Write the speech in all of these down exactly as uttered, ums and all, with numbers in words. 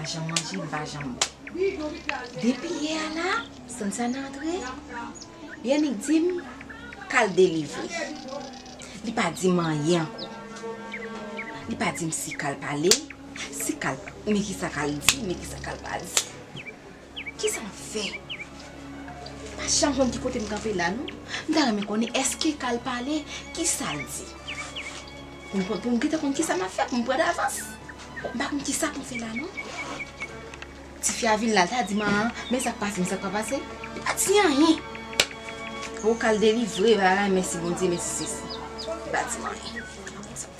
pa janm manje, m pa janm bwè. Depi yè a la, Sann sa nan antre, Yannick di m Kal delivre. Li pa di m anyen ankò. Li pa di m si Kal pale, si Kal, men kisa Kal di, men kisa Kal pa di. Kisa m fè? Pa janm konn ki kote m kanpe la, non. M ta renmen konnen èske Kal pale, kisa l di. Pou m, pou m gentan konn kisa m ap fè, pou m pran davans. M pa konn kisa pou m fè la, non. Tifi a vin la, l ta di m, "Ah, men sa k pase, men sa k pa pase." Li pa di anyen. O, Kal delivre, bagay, mèsi Bondye, mèsi sesi. Li pa di m anyen. Sa m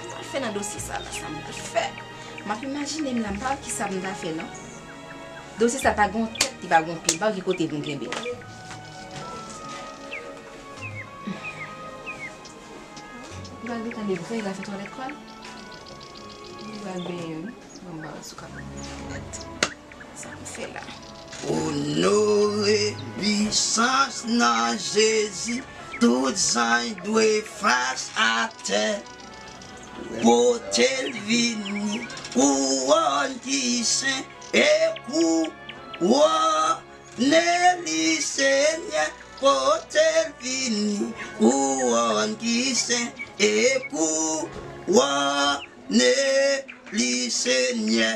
pral fè nan dosye sa la, sa m pral fè? M ap imajine m la, m pa wè kisa m ta fè, non. Dosye sa pa gon tèt, li pa gon pye, m pa wè ki kote pou m kenbe l. M pral gentan devan, li la fè twalèt pa l. Li pral benyen, wi. Bon, m pral sou kapèt. Sa m fè la? Onore pisans nan Jezi, tout zanj dwe fas atè. Pote l vini, kouwòn ki sen e kouwòn Ne li, Senyè, pote l vini, kouwòn ki sen e kouwone li, Senyè.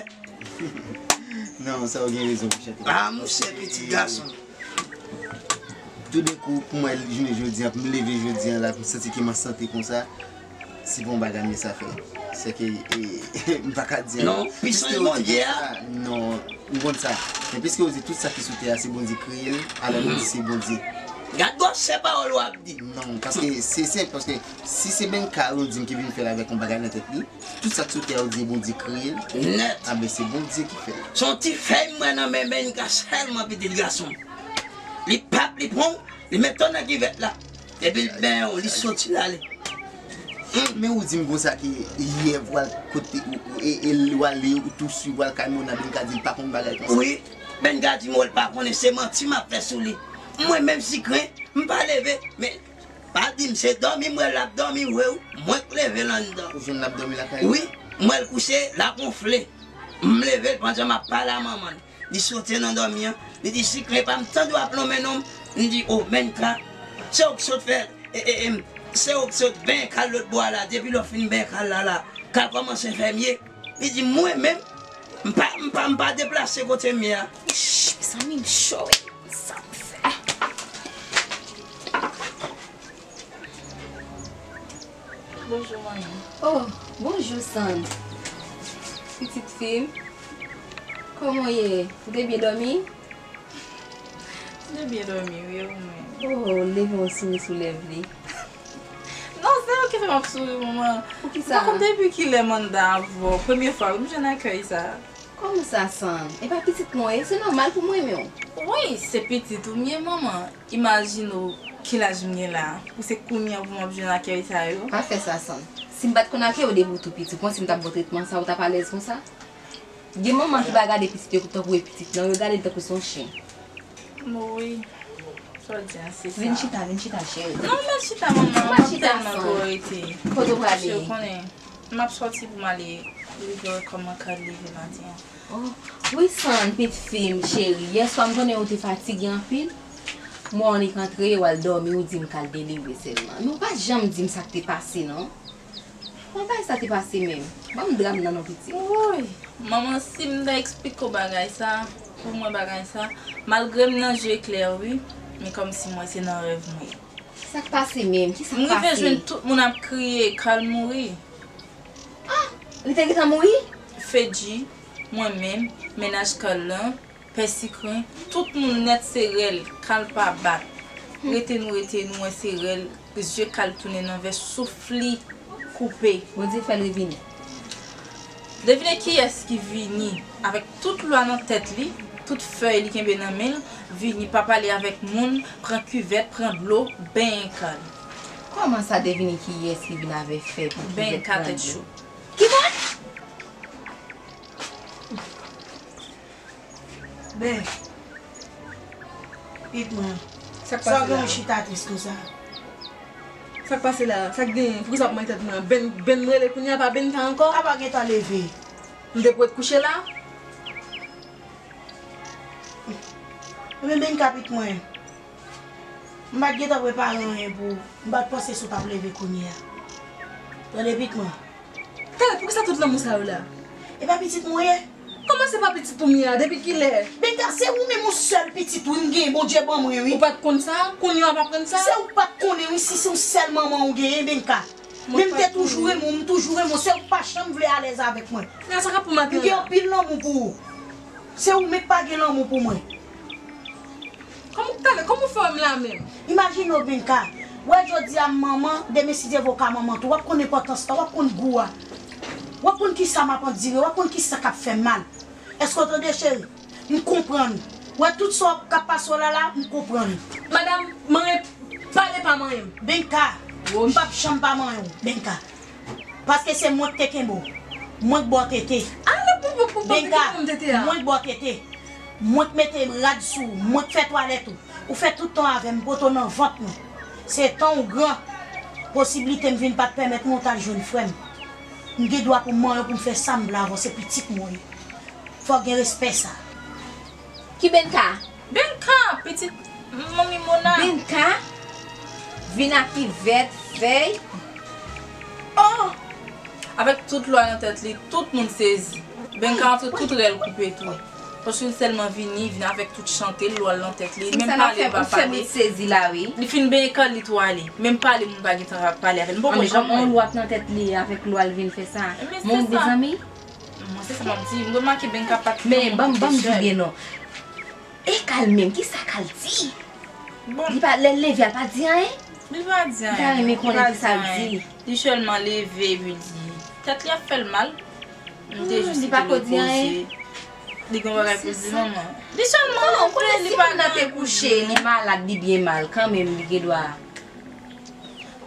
Non, sa ou gen rezon pou chante. Ah, monchè, pitit gason. Toudenkou, pou mwen, jounen jodi a, pou m leve jodi a la, pou m santi ke m an sante konsa, se pa yon bagay m sa fè. Se ke, e, m pa ka di anyen. Non, pisans Bondye a. Non, m konn sa. Men piske ou di tout sa ki sou tè a, se Bondye kreye l, alò nou di se Bondye. Gad gwosè pawòl w ap di. Non, paske se senp, paske si se Benka ou di m ki vin fè l avèk yon bagay nan tèt li, tout sa ki sou tè a ou di Bondye kreye l. Nèt. A ben se Bondye ki fè l. Se yon ti fèy m wè nan men Benka sèlman, pitit gason. Li pap, li pran, li met w nan kivèt la. Epi l benyen w, li soti l ale. Hmm. Men ou di m konsa ke yè w al kote, ou, ou, e, e l w ale, ou tou swiv w al kay Mona, Benka di l pa konn bagay konsa. Wi, Benka di m w l pa konnen, se manti m ap fè sou li. Mwen menm sikren, m pa leve, men pa di m se dòmi m wè l ap dòmi vre wi, mwen k leve l anndan. Ou jwenn l ap dòmi lakay li? Wi, m wè l kouche, l ap wonfle. M leve l pandan m ap pale a manman l. Li soti nan dòmi an. Li di, "Sikren pa m tande w ap lonmen non m." M di, "O, Benka, se ou k sot fè, e, e, e, se ou k sot benyen Kal lòt bò a la. Depi lè w fin benyen Kal la la, Kal kòmanse fè m ye." Li di, "Mwen menm, m pa, m pa, m pa deplase kote m ye a." Ish, mezanmi, m cho wi. Sa m fè? Bonjou, manmi. Oh, bonjou, Sann. Pitit fi m, kòman w ye? Ou te byen dòmi? M te byen dòmi, wi, e ou menm? Oh, leve yon souri sou lèv li. Non, se ou ki fè m ap souri, manman. Poukisa? M pa konn depi kilè m anndan avè w. Premye fwa, wi, m jwenn akèy sa a. Kòman sa, Sann? E pa pitit mwen w ye, se nòmal pou m renmen w. Wi, se pitit ou m ye, manman. Imajine w ki laj m gen la, pou se kounye a pou m ap jwenn akèy sa yo. Pa fè sa, Sann. Si m pa t konn akèy ou depi w tou piti, ou panse m t ap ba w tretman sa, ou t ap alèz konsa? Gen manman ki pa gade pitit yo tankou e pitit, non, yo gade l tankou se yon chen. Wi. Sa w di a, se sa. Vin chita, vin chita, cheri. Non, m ap chita, manman. M ap chita, tèlman twò rete. Kote w prale? Paske w konnen, m ap sòti pou m ale rive wè kòman Kal leve maten an. Oh, wi, Sann, pitit fi m, cheri. Yèswa, m konnen ou te fatige anpil. M wè w annik antre, w al dòmi, ou di m Kal delivre sèlman. Men ou pa janm di m sa k te pase, non. Kòman bagay sa te pase menm? Ban m dram nan non, pitit. Woy! Manman, si m ta eksplike w bagay sa, pou mwen bagay sa, malgre m nan je klè, wi, men kòmsi mwen se nan rèv mwen ye. Sa k pase menm? Kisa k pase? M rive jwenn tout moun ap kriye, Kal mouri. Ah! Li te gentan mouri? Fedji, mwen menm, mennaj Kal lan, Pè Sikren, tout moun nèt se rèl, Kal pa bat. Hmm. Rete nou rete nou wè se rèl, zye Kal tounen nan vè, souf li koupe. Bondye fè l revini. Devine kiyès ki vini avèk tout lwa nan tèt li, tout fèy li kenbe nan men l, vini pa pale avèk moun, pran kivèt, pran dlo, benyen Kal. Kòman sa devine kiyès ki vin avèk fèy, pran kivèt, pran dlo? Benyen Kal tèt cho. Kisa? Ben, pitit mwen, sa w gen yon chita tris konsa? Sa k pase la? Sa k genyen? Poukisa w ap mare tèt mwen an? Ben, Ben m rele kounye a, pa Benka ankò? Apa gentan leve? M te pou ret kouche la? Ebyen Benka pitit mwen, m pa t gentan prepare anyen pou ou. M pa t panse si w t ap leve kounye a. Tande pitit mwen. Talè, poukisa tout lanmou sa yo la? E pa pitit mwen ye? Kòman se pa pitit ou m ye a? Depi kilè? Benka, se ou menm yon sèl pitit wi m gen, Bondye ban mwen wi. Ou pa t konn sa? Kounye a w ap aprann sa? Se ou pa t konnen wi, si se yon sèl manman ou genyen, Benka. Men m te toujou renmen w, m toujou renmen w, se ou k pa janm vle alèz avèk mwen. Nan sa k ap pou maten la. M gen anpil lanmou pou ou. Se ou menm k pa gen lanmou pou mwen. Kòman, talè, kòman w fè wè m la menm? Imajine w, Benka. Wè jodi a m manman, demen si Dye vle w ka manman tou. W ap konn enpòtans lan, w ap konn gou a. W ap konn kisa m ap andire, w ap konn kisa k ap fè m mal. Èske w tande, cheri? M konprann. Wè tout sa w ap, k ap pase w la la, m konprann. Madanm, manyen, pale pa manyen m. Benka, m p ap janm pa manyen w, Benka. Paske se mwen k te kenbe w. Mwen k ba w tete. Ale pou, pou, pou, pou, Benka, pou m tete a. Mwen k ba w tete. Mwen k mete rad sou ou. Mwen k fè twalèt ou. Ou fè tout tan avè m, m pote w nan vant mwen. Se tan ou gran. Posiblite m vin pa t pèmèt mwen w t al jwenn frè m. M gen dwa pou m manyen w pou m fè sa m vle avè w. Se pitit mwen w ye. Fò w gen respè sa. Ki Benka? Benka, pitit manmi Mona. Benka vin ak kivèt, fèy. Oh! Avèk tout lwa nan tèt li, tout moun sezi. Benka antre tout rèl koupe tou. Paske l sèlman vini, vin avèk tout chante, lwa l nan tèt li. Menm pale, l pa pale. Sezi la, wi. Li fin benyen kal li tou ale. Menm pale, moun pa gen tan ap pale avè l. M poko janm wè l. Yon lwa k nan tèt li, avèk lwa l vin fè sa. Moun, mezanmi. Mwen, se sa m ap di. M remake Benka pa t... Men, ban m, ban m di byen non. E Kal menm, kisa Kal di? Bon. Li pa, lè l leve a, l pa di anyen? Li pa di anyen. M ta renmen konnen kisa l di. Li sèlman leve, epi l di, tèt li ap fè l mal. M te jis kite l repoze. Li gen bagay pou l di manman. Li sèlman ronfle, li pa gen anyen pou l di. Li malad, li byen mal. Kanmenm, li gen dwa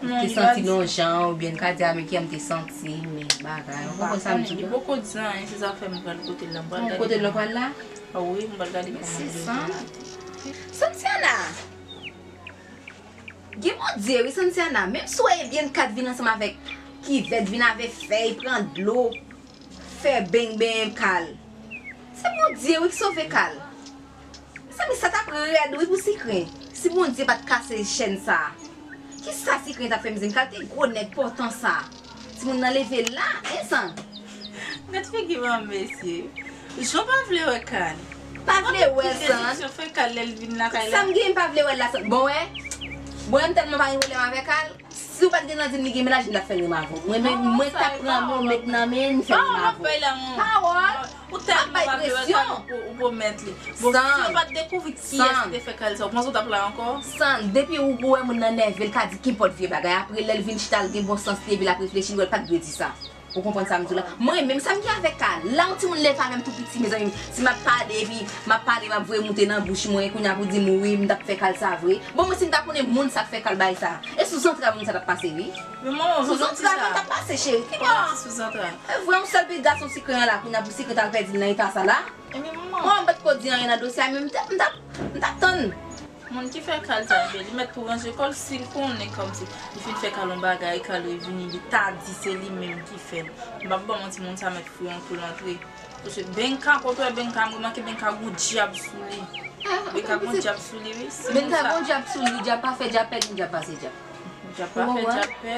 te santi l yon jan, oubyen l ka di a men kiyè m te santi, men bagay. Ou konprann sa m di la? Li poko di anyen, se sa fè m pral kote l la. M pral gade. Kote l la pral la? A wi, m pral gade kòman l leve maten. Santiana! Gen Bondye wi, Santiana. Menm si w wè Bianca t vin ansanm avèk kivèt, vin avèk fèy, pran dlo, fè beny benyen Kal. Se Bondye wi k sove Kal. Mezanmi, sa t ap rèd wi pou Sikren. Si Bondye pa t kase chèn sa a. Kisa Sikren t ap fè, mezanmi? Kal te gwo nèg pòtan sa a. Timoun nan leve l la, e San. Gad figi manman mesye. Jan w pa vle wè Kal. Pa vle wè San. Ki rezepsyon fè Kal lè l vin lakay la? Sa m gen, m pa vle wè l la San. Bon, wè. Bon, m tèlman pa gen pwoblèm avè Kal. Si w pa t gen nan di m li gen mennaj, m t ap fè l renmen avè w. Mwen menm, mwen t ap pran men w met nan men l, m fè l renmen avè w. Pawòl. Ou tèlman pa vle wè Kal, ou pwomèt li. Bon, si yo pa t dekouvri kiyès ki te fè Kal sa, ou panse w t ap la ankò? San, depi ou wè moun nan nève, l ka di kenpòt vye bagay. Apre, lè l vin chita, l gen bon sans, li leve, l ap reflechi, l wè l pa t dwe di sa. Ou konprann sa m di w la? Mwen menm, sa m gen avèk Kal? La yon timoun leve avè m tou piti, mezanmi. Si m ap pale, epi m ap pale, m ap voye moute nan bouch mwen, kounye a pou di m, wi, m t ap fè Kal sa vre. Bon, mwen, si m ta konnen moun sa k fè Kal bagay sa, e sou zantray moun sa t ap pase, wi. Sou zantray moun t ap pase, cheri. Ki bò? Sou zantray. E vre, yon sèl pitit gason Sikren an la, kounye a pou Sikren t al pèdi l nan eta sa la. Mwen, m pa t ko di anyen nan dosye a, men m t ap, m t ap, m t ap tann. Moun ki fè Kal sa, li mèt tou ranje kò l, si l konnen kòmsi li fin fè Kal yon bagay, Kal revini, li ta di se li menm ki fè l. M p ap ba w manti, moun sa mèt fouye yon kou l antre. Paske Benka, kote w wè Benka, m remake Benka gon dyab sou li. Benka gon dyab sou li, wi. Benka gon dyab sou li, dyab pa fè dyab, pèdi dyab pase dyab. Dyab pa fè dyab pè.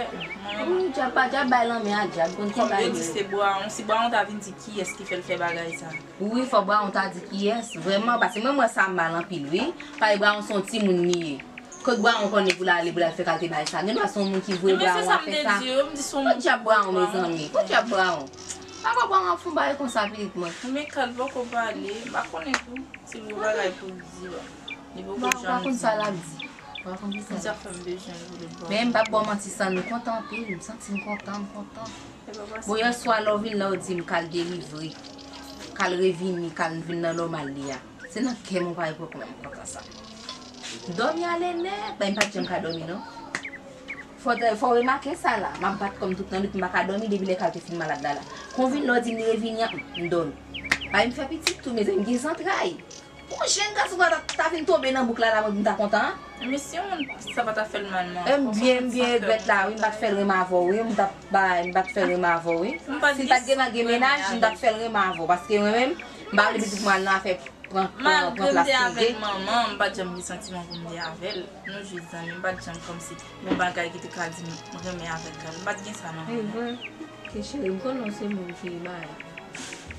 Dyab pa, dyab bay lanmen a dyab, konn ki bagay. Kòm yo di se Brawon, si Brawon ta vin di kiyès ki fè l fè bagay sa. Wi, fò Brawon ta di kiyès, vrèman, paske mwen, m wè sa mal anpil, wi. Paske Brawon se yon timoun li ye. Kot Brawon konnen pou l ale, pou l al fè kalte bagay sa? Gen dwa se yon moun ki voye Brawon al fè sa. Kot dyab Brawon, mezanmi? Kot dyab Brawon? Pa kwè Brawon ap fè yon bagay konsa, pitit mwen. Men Kal poko pale, m pa konnen tou si l gen bagay pou l di la. Li poko janm di. Brawon pa konn sa l ap di. Ou pa konn kisa l ap di. Men m p ap ba w manti, San, m kontan anpil, m santi m kontan, m kontan. Bon, yè swa lè w vin la, w di m Kal delivre. Kal revini, Kal vin nan nòmal li a. Se nan kè m ou pa reponn mwen kontan sa. M dòmi ale nèt, bay m pa t janm ka dòmi non. Fò, fò w remake sa la, m ap bat kò m tout nan nwit, m pa ka dòmi depi lè Kal te fin malad la la. Kon vin la w di m li revini an, m dòmi. Bay m fè pitit tou, mezanmi, m gen zantray. Pou yon jèn gason ta, ta vin tonbe nan bouk la, la, mwen, m ta kontan, an? Men si yon moun, sa pa ta fè l mal, non. E m byen, m byen regrèt la, wi, m pa t fè l renmen avè w, wi, m t ap bay, m pa t fè l renmen avè w, wi. Si l pa t gen nan gen mennaj, m t ap fè l renmen avè w, paske mwen menm, m pa vle pitit mwen al nan afè pran, pran, pran plas li gen. Malgre m te avèk manman, m pa t janm gen santiman pou m te avè l. Nou jis zanmi, m pa t janm kòmsi yon bagay ki te ka di m renmen avèk Kal. M pa t gen sa nan men mwen. E vre. Ke cheri, m konnen w se moun ki bay.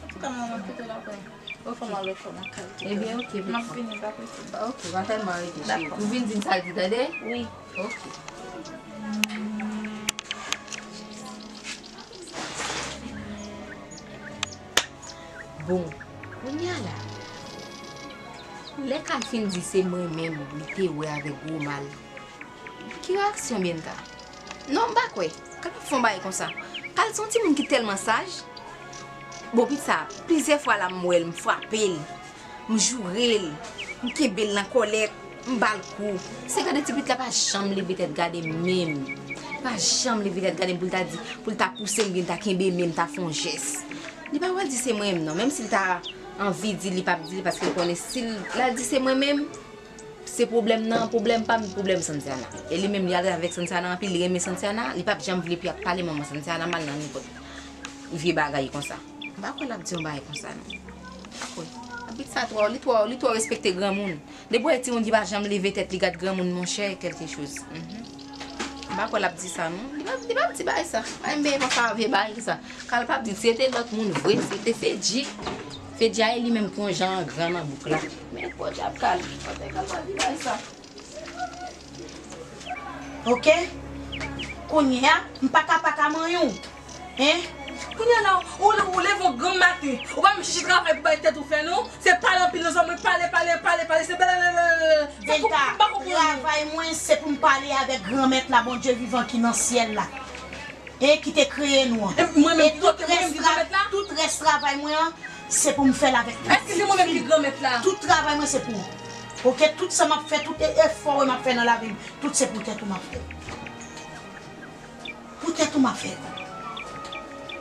Antouka, manman, kite l apre. Ok. Fò m al wè kòman Kal te ye. Ebyen, ok, m ap vini, pa prese. Ok, pa tèlman rete, cheri. Dakò. Ou vin di m sa l di, tande? Wi. Ok. Bon, kounye a la, lè Kal fin di se mwen menm li te wè avèk Gwomal, ki reyaksyon Bianca? Non, m pa kwè. Kal p ap fè yon bagay konsa. Kal se yon timoun ki tèlman saj. Bon, pitit sa, plizyè fwa la m wè l, m frape l, m joure l, m kenbe l nan kòlèt, m ba l kou. Se gade ti pitit la pa janm leve tèt gade m menm. Li pa janm leve tèt gade m pou l ta di, pou l ta pouse m, byen ta kenbe men m, ta fè yon jès. Li pa pral di se mwen menm non, menm si l ta anvi di, li p ap di l, paske l konnen si l al di se mwen menm, se pwoblèm nan, pwoblèm pa m, pwoblèm Santiana. E li menm, li ale avèk Santiana anpil, li renmen Santiana, li p ap janm vle pou y ap pale manman Santiana mal nan nenpòt vye bagay konsa. M pa kwè l ap di yon bagay konsa, non. M pa kwè. Abit sa twò, li twò, li twò respekte granmoun. Depi w wè timoun ki pa janm leve tèt li gad granmoun, monchè, kèlke choz. Mhm. M pa kwè l ap di sa, non. Li p ap, li p ap di bagay sa. Ay, m benyen pa sa vye bagay sa. Kal p ap di, se te lòt moun vre, se te Fedji. Fedji a, e li menm ki yon jan an gran nan bouk la. Men podyab Kal, kote Kal pa di bagay sa. Ok? Kounye a, m pa ka pa ka manyen w. Hein? Kounye a la, ou, ou leve yon granm maten, ou pa menm chèche travay pou bay tèt ou fè non. Se pale anpil nan zòrèy mwen, pale, pale, pale, pale, se blablabla. Sa tou, m pa konprann. Travay mwen, se pou m pale avèk Granmèt la, Bondye vivan ki nan syèl la. E ki te kreye nou an. E mwen menm, e tout rès, tout rès travay mwen an, se pou m fè l avèk ou. Èske se mwen menm ki Granmèt la? Tout travay mwen se pou ou. Ok, tout sa m ap fè, tout e-, efò m ap fè nan lavi m, tout se pou tèt ou m ap fè. Pou tèt ou m ap fè.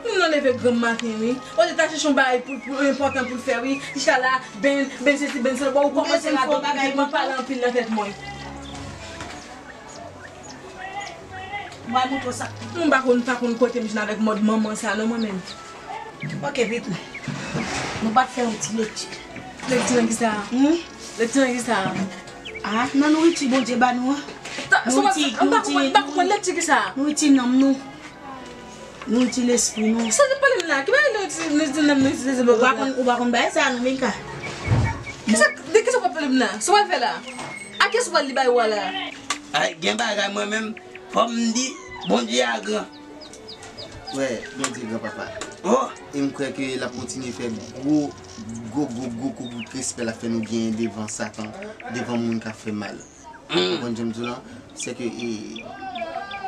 Moun nan leve granm maten, wi. Olye ta chèche yon bagay pou, pou enpòtan pou l fè, wi. Li chita la, ben, ben sesi, ben sela. Bon, ou kòmanse radote, ou pale anpil nan tèt mwen. Mwen montre w sa. Mwen pa konn, pa konn kote m jwenn avèk mòd manman sa non mwen menm. Ok, pitit mwen. Nou pa t fè yon ti lekti. Lekti nan kisa? Hmm? Lekti nan kisa? Ah, nan nouriti Bondye ba nou an. Nouriti, nouriti, nouriti nanm nou. Nouriti lespri nou. Sa se pale m la? Ki bagay nouriti, nouriti nanm, nouriti lespri? Ou pa konn, ou pa konn bagay sa non, Bianca. Kisa, de kisa w ap pale m la? Sa w al fè la? A kiyès ou pral li bay wa la? Ay, gen bagay mwen menm, fò m di, Bondye a gran. Wè, Bondye gran papa. Oh! E m kwè ke l ap kontinye fè gwo, gwo, gwo, gwo, gwo bout respè l ap fè nou genyen devan Satan, devan moun k ap fè mal. Ou konprann jan m di w lan? Se ke, e,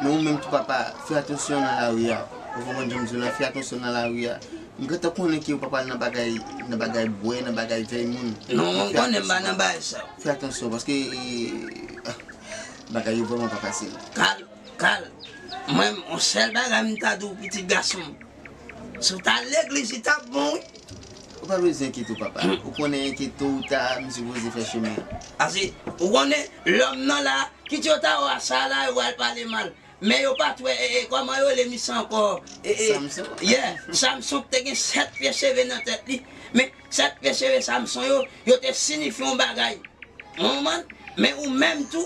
men ou menm tou papa, fè atansyon nan lari a. Ou konprann jan m di w lan? Fè atansyon nan lari a. M gentan konnen ke ou pa pral nan bagay, nan bagay bwè, nan bagay vèy moun. Non, ou konnen m pa nan bagay sa. Fè atansyon, paske, e, bagay yo vrèman pa fasil. Kal, Kal, mwen, yon sèl bagay m ta di w, pitit gason m. Si w t al legliz, li t ap bon, wi. Ou pa bezwen enkyete w, papa. Ou konnen ke to ou ta, m sipoze fè chemen an. Ase, ou konnen, lòm nan la, kit yo ta wè sa la, yo pral pale mal. Men yo pa t wè, e, e, kòman yo rele misye ankò? E, e, Samson? Yeah, Samson te gen sèt pye cheve nan tèt li. Men sèt pye cheve Samson yo, yo te siyifye yon bagay. Ou konprann? Men ou menm tou,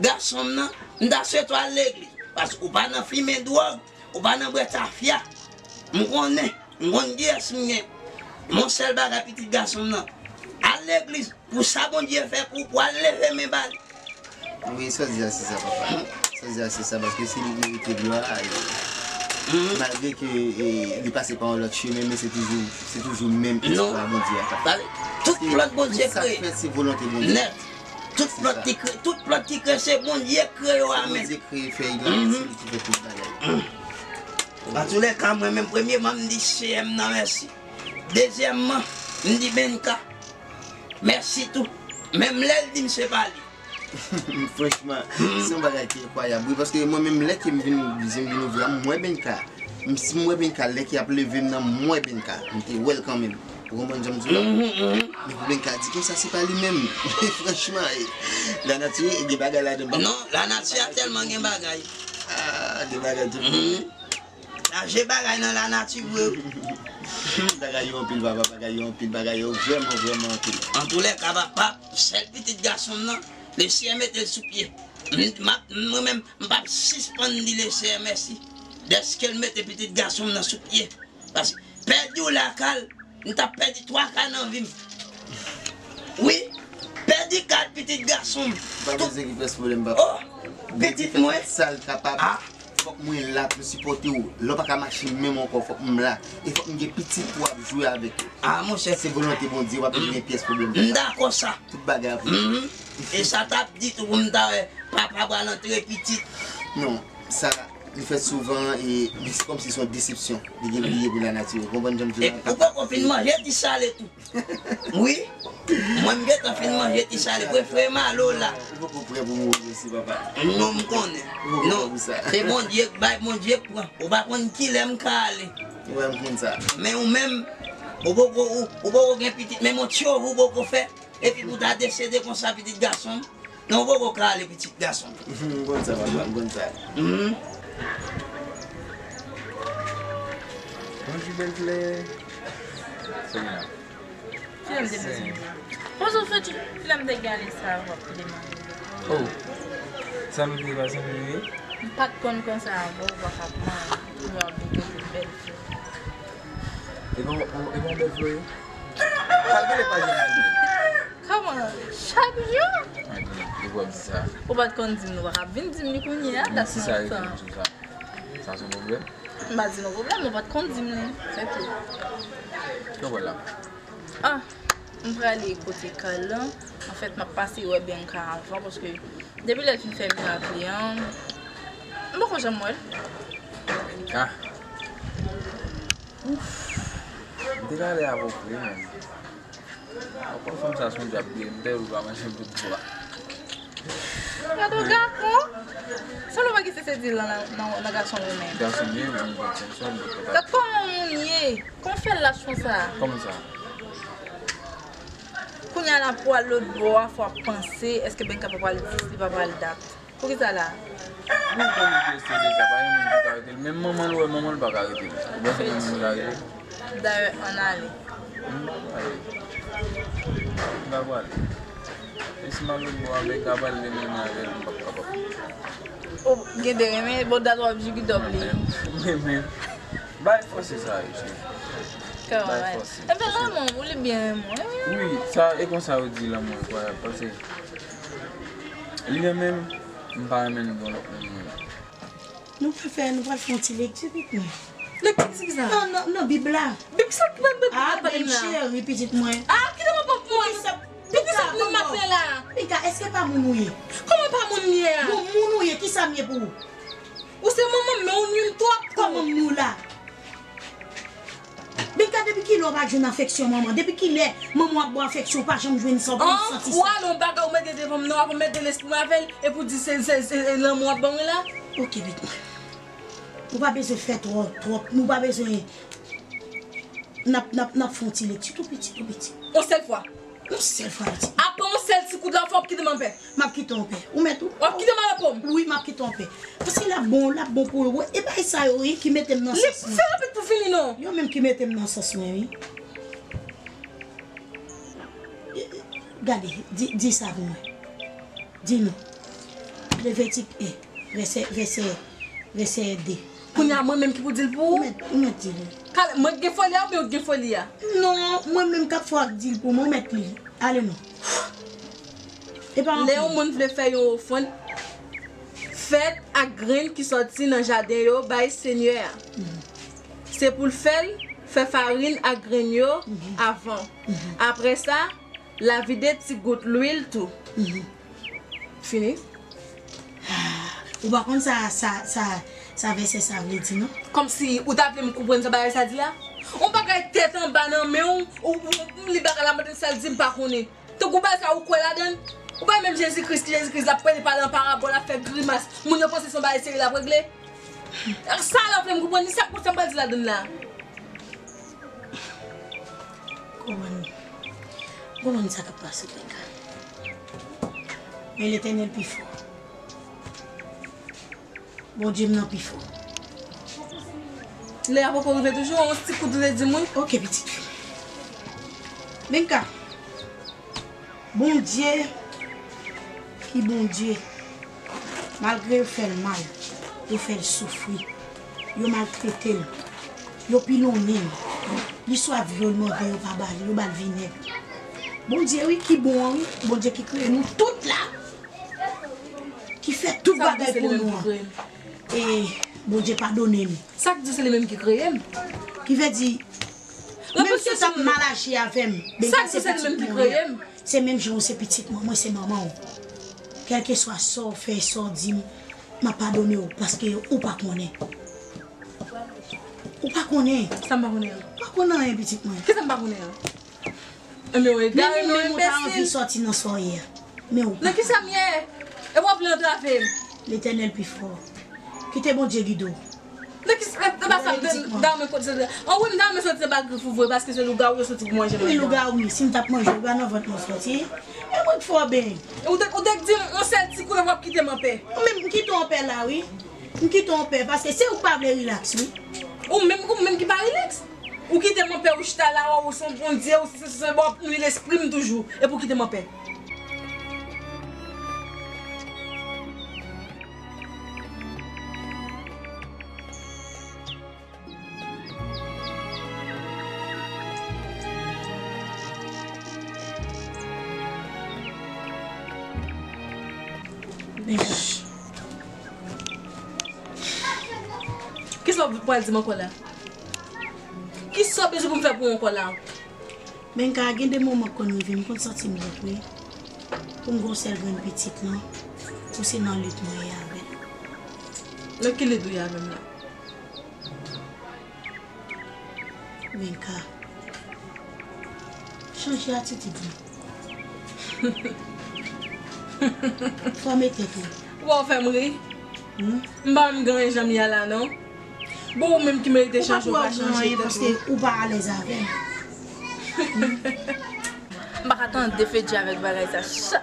gason m nan, m ta swete w al legliz. Paske ou pa nan fimen dwòg, ou pa nan bwè tafya. M konnen, m konn kiyès m ye. Men yon sèl bagay, pitit gason m nan, al legliz. Pou sa Bondye fè pou ou, pou al leve men ba li. Wi, sa w di a se sa, papa. Sa w di a se sa, paske se li ki merite glwa a, e, malgre ke, e, li pase pa yon lòt chemen, men se toujou, se toujou menm istwa Bondye a k ap fè. Tout plòt Bondye kreye. Tout sa k fèt, se volonte Bondye. Nèt. Tout plòt ki kreye, tout plòt ki kreye, se Bondye kreye yo a menm. Se Bondye kreye fèy la, se li ki fè tout bagay. Antoulèka, mwen menm, premyeman, m di Seyè m nan mèsi. Dezyèmman, m di Benka mèsi tou. Menm lè l di m se pa li. Franchman, se yon bagay ki enkwayab, wi, paske mwen menm, lè ke m vin, m vin ouvri a, m wè Benka. M, si m wè Benka, lè ke y ap leve m nan, m wè Benka. M te wè l kanmenm. Ou konprann jan m di w la? Mhm, mhm. Men pou Benka di konsa, se pa li menm. Franchman, e, lanati gen bagay ladan l, papa. Non, lanati a tèlman gen bagay. Ah, gen bagay tout. Mhm. Chaje bagay nan lanati, vre. Bagay yo anpil, papa, bagay yo anpil, bagay yo vrèman, vrèman anpil. Antoulèka, papa, sèl pitit gason m nan, Lesenyè mete l sou pye. M, m ap, mwen menm, m p ap sispann di Lesenyè mèsi dèske l mete pitit gason m nan sou pye. Paske pèdi w lakay, m t ap pèdi twa kay nan vi m. Wi, pèdi kat pitit gason m. Pa bezwen gen pyès pwoblèm, papa. Oh, pitit mwen. Sa l kapab. Ah. Fòk mwen la pou sipòte w. Lè w pa ka mache menm ankò, fòk m la. E fòk m gen pitit pou w ap jwe avèk yo. Ah, monchè. Se volonte Bondye, w ap gen pyès pwoblèm. M dakò sa. Tout bagay ap. Mhm. E sa t ap di tou pou m ta wè papa pral antre pitit. Non, sa li fèt souvan e li se kòmsi se yon desepsyon. Li gen bliye pou lanati. Ou konprann jan m di la? Ou poko fin manje ti sale tou. Wi. Mwen m gentan fin manje ti sale. Prefere m ale w la. Ou poko prè pou mouri osi, papa. Non, m konnen. Ou poko prè pou sa. Non. Se Bondye k bay, Bondye k pran. Ou pa konn kilè m ka ale. Ou wè m konn sa. Men ou menm, ou poko, ou, ou poko gen pitit, menm yon tchov ou poko fè. Epi pou ta desede konsa pitit gason m. Non, ou poko ka ale pitit gason m. M konn sa, papa, m konn sa. Mhm. Bonjou, bèl flè. Selina. Kilè m te bezwen sa? Bonjou, Feti. Kilè m te gen ale sa w ap demande? Oh. Sa nou te pase nou ye? M pa t konn konsa avè w, w pa ka pran pou w ap vin kote bèl flè. E bon, e bon bèl flè ye? Sa l genlè pa janm vini. Kòman? Chak jou? Mwen di, li pral di sa. Ou pa t konn di m, nou pa ka vin di m li kounye a, dat sa lontan. Sa se yon pwoblèm? M pa di nou pwoblèm, ou pa t konn di m li. Se tou. Kè w wè la? Ah, m prale kote Carl lan. Anfèt, m ap pase wè Benka avan, paske depi lè l fin fè mirak li an, m poko janm wè l. Ah. Ouf. M te ka ale avè w vre, menm. Ou konn fanm sa se yon dyab li ye, m pè ou pa manje bout bwa. Gade yon gason. Sa nou pa ki se, se di lan nan, nan, nan gason yo menm. Gason m ye, ou konn se yon bout bwa. Gad kòman moun ye. Kòman fè lach konsa? Kòman sa? Kounye a la pou al lòt bò a, fò ap panse, èske Benka pa pral dis, li pa pral dat. Poukisa la? Mwen konn li te eseye deja, pa gen moun ki ka rete l. Menm manman l, ou wè manman l pa ka rete l. Ou panse gen moun ki ka rete l? Dayè, ann ale. Hmm, ale. M pa pral. E si m al lòt bò a, Benka pral vin renmen avè l, m p ap kapab. Ou gen de renmen, bon, dat w ap jigi dòb li. Men, men, bay fòse sa yo, cheri. Bay fòse. Enben, lanmou, ou li byen renmen w, wi. Wi, sa, e konsa yo di lanmou, kwè, paske Li renmen m, m pa renmen l gen lòt moun mwen. Nou pral fè, nou pral fè yon ti lekti, pitit mwen. Lekti ki sa? Nan, nan, nan Bib la. Bib sa ki nan Bib la? Ah, Bib cheri, pitit mwen. Ah, kite m pran pou mwen. Poukisa, poukisa moun m ap fè la? Mika, èske pa moun ou ye? Kòman pa moun m ye a? Bon, moun ou ye, kisa m ye pou ou? Ou se manman m, men ou nwi m twòp tou. Kòman m nwi w la? Benka, depi kilè w pa jwenn afeksyon manman? Depi kilè manman w ap ba w afeksyon, w pa janm jwenn sa, w pa janm santi sa? Ou ale yon bagay, ou mete devan m nan, w ap mete lespri m avè l, epi w di se, se, se, se lanmou w ap ban mwen la? Ok, pitit mwen. Ou pa bezwen fè twò, twòp, nou pa bezwen, n ap, n ap, n ap fè yon ti lekti tou piti, tou piti. Yon sèl fwa. Yon sèl fwa, pitit. Apa yon sèl ti kout la, fò w kite m anpè. M ap kite w anpè. Ou mèt ou. W ap kite m anpè? Wi, m ap kite w anpè. Paske l ap bon, l ap bon pou ou. E bagay sa yo, wi, ki mete m nan sans mwen. Fè rapid pou fini, non. Yo menm ki mete m nan sans mwen, wi. Gade, di, di sa pou mwen. Di nou. Levitik en, vèsè, vèsè, vèsè de. Kounye a, mwen menm ki pou di l pou ou? Ou mèt, ou mèt di l. Kale, mwen k gen foli a oubyen ou k gen foli a? Non, mwen menm k ap fè w ak di l pou mwen, ou mèt li. Ale non. E pa anpil. Lè yon moun vle fè yon ofrann fèt ak grenn ki sòti nan jaden yo bay Senyè a, se pou l fè l fè farin ak grenn yo avan. Apre sa, l a vide ti gout lwil tou. Fini. Ah, ou pa konn sa, sa, sa, sa vèsè sa vle di, non? Kòmsi ou ta vle m konprann sa bagay sa di la? Yon bagay tèt anba nan men w, ou, ou, ou li bagay la, mande m sa l di, m pa konnen. Tankou bagay sa ou kwè ladan l? Ou pa menm Jezi Kris, ki Jezi Kris l ap pale, pale an parabòl, ap fè grimas. Moun yo panse se yon bagay serye l ap regle. Sa la w fè m konprann li, sa, sa m pral di ladan l la? Konprann, konprann sa k ap pase, Benka. Men Letènèl pi fò. Bondye m nan pi fò. Lè a poko rive toujou, yon ti kout ou te di m wi. Ok, pitit fi. Benka, Bondye ki Bondye, malgre yo fè l mal, yo fè l soufri, yo maltrete l, yo pilonnen l, li swa vyolman vre yo pa ba l, yo ba l vinèg. Bondye wi ki bon an wi, Bondye ki kreye nou tout la, ki fè tout bagay pou nou an. E Bondye padone m. Sa k di se li menm ki kreye m? Ki vle di, menm si w t ap mal aji avè m, Benka se pitit mwen. Se menm jan w se pitit mwen, mwen se manman w. Kèlkeswa sa w fè, sa w di m, m ap padone w, paske ou pa konnen. Ou pa konnen. Sa m pa konnen an? Ou pa konnen anyen, pitit mwen. Kisa m pa konnen an? Enben, w egare, men ou ta anvi sòti nan sa w ye a. Men ou pa. Nan kisa m ye? E w ap vle antrave m? Letènèl pi fò. Kite Bondye gide w. Nan kisa, e, e pa sa, m te, m ta renmen konn se, an wi, m ta renmen sòti anba grif ou vre, paske se lougawou yo soti pou manje mwen. Men lougawou, men si m t ap manje w, pa nan vant mwen sòti. E mwen k fò ben. Ou te, ou te di m, yon sèl ti koulè w ap kite m anpè. Ou menm, m kite w anpè la, wi. M kite w anpè, paske se ou k pa vle rilaks, wi. Ou menm, ou menm ki pa rilaks. Ou kite m anpè, ou chita la, w ap wè w se yon bondye, ou se, se, se, w ap nwi lespri m toujou, epi w kite m anpè. Kisa w pral di m ankò la? Kisa w bezwen pou m fè pou ou ankò la? Benka, gen de moman k konn rive, m konn santi m wont wi. Pou m gen yon sèl grenn pitit lan, pou se nan lit mwen ye avè l. Nan ki lit ou ye avè m la? Benka, chanje atitid ou. Fòme tèt ou. Ou pa fè m ri? Hmm? M pa menm gen anyen jan m ye a la non. Bon, ou menm ki merite chanje, ou pa chanje tèt ou. Paske ou pa alèz avè m. M pa ka tande Fedji avèk bagay sa. Cha-,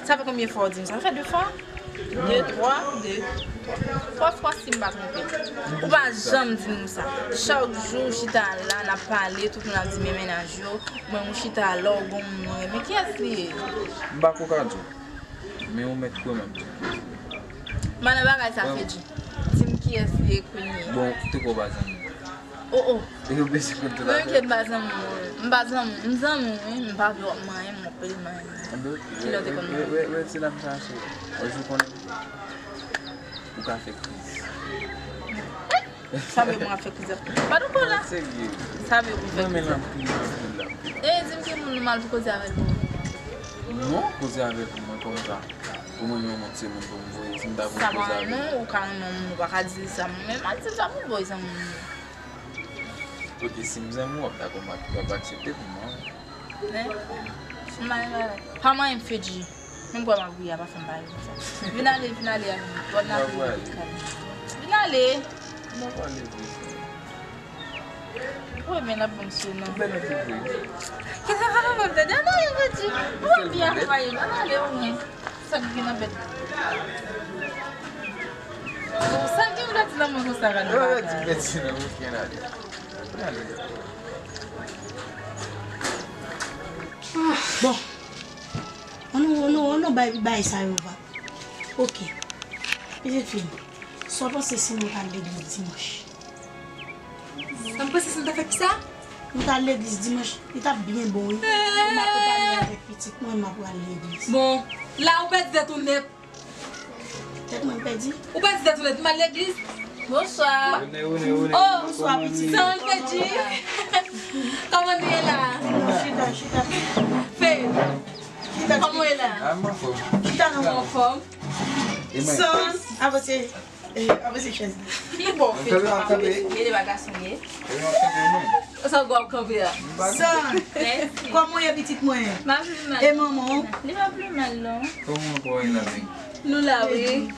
sa fè konbyen fwa w di m sa? Sa fè de fwa? De, twa, de, twa fwa si m pa twonpe. Ou pa janm di m sa. Chak jou w chita la, n ap pale, tout moun ap di men mennaj yo. Mwen, ou chita la, ou gon moun ou renmen. Kiyès li ye? M pa ko ka di w. Men ou mèt kwè m ap di w kiyès li ye. M pa nan bagay sa, Fedji. Di m kiyès li ye kounye a. Bon, te kwè w pa zanmi m. Oh, oh. E yo bezwen konn tout afè. Mwen menm m pa zanmi w. M pa zanmi w. M zanmi w, wi. M pa vle w ap manyen m, w ap pede manyen m. Kilè w te konn manyen m? Wè, wè, wè, wè, se la m chache. Wè, si w konnen, ou ka fè kriz. Sa vle mwen ap fè kriz. Pa t ankò la. Serye. Sa vle mwen fè kriz. Mwen menm anpil, anpil, anpil. E, di m ke moun ou mal pou koze avè l pou ou. Non, koze avè l pou mwen kòm sa. Pou mwen, yon moun se moun pou m voye. Si m ta voye koze avè l. Sa pa non, ou ka renmen yon moun, ou pa ka di l sa. Mwen menm, al di l sa pou l voye zanmi m. Ok, si m zanmi w, w ap dakò, w ap aksepte pou mwen. Hein? M pa renmen bagay. Pa manyen m, Fedji. Menm kwè m ap ri a, pa fè m bagay konsa. Vin ale, vin ale avè m. Twò n ap ri. Vin ale. M ap ale vre. Ou renmen n ap ban m sou non. Ou bèl anpil vre. Kisa sa fè m tande? An ale, Fedji. Ou ap byen akonpaye m. An ale, ou menm. Sa k gen nan bèt? Sa k gen w dati nan mwen konsa, gade bagay. Yo pa di bèt nan mwen, gen ale. Ale. Bon. Ann nou, ann nou, ann nou bay, bay sa yo va. Ok. Pitit fi m, sa w panse si nou t al legliz dimanch? Sa m panse si nou ta fè kisa? Nou t al legliz dimanch, li t ap byen bon wi. Pou m akonpanye avèk pitit mwen, m ap pral legliz. Bon, la ou pèdi tèt ou nèt. Tèt mwen pèdi? Ou pèdi tèt ou nèt, m al legliz. Bonswa. Oh, bonswa, pitit. San Fedji. Kòman nou ye la? Chita, chita. Fed. Chita. Kòman w ye la? Ah, m anfòm. Chita non. Ou anfòm? San, avanse. Eh, avanse chèz la. Ki bò Fedji? Mete pa gason ye. Sa w ap kanpe a? San. Mèsi. Kòman w ye pitit mwen? M pa pli mal. E manman w? Li pa pli mal non. Kòman w ye la menm? Nou la wi.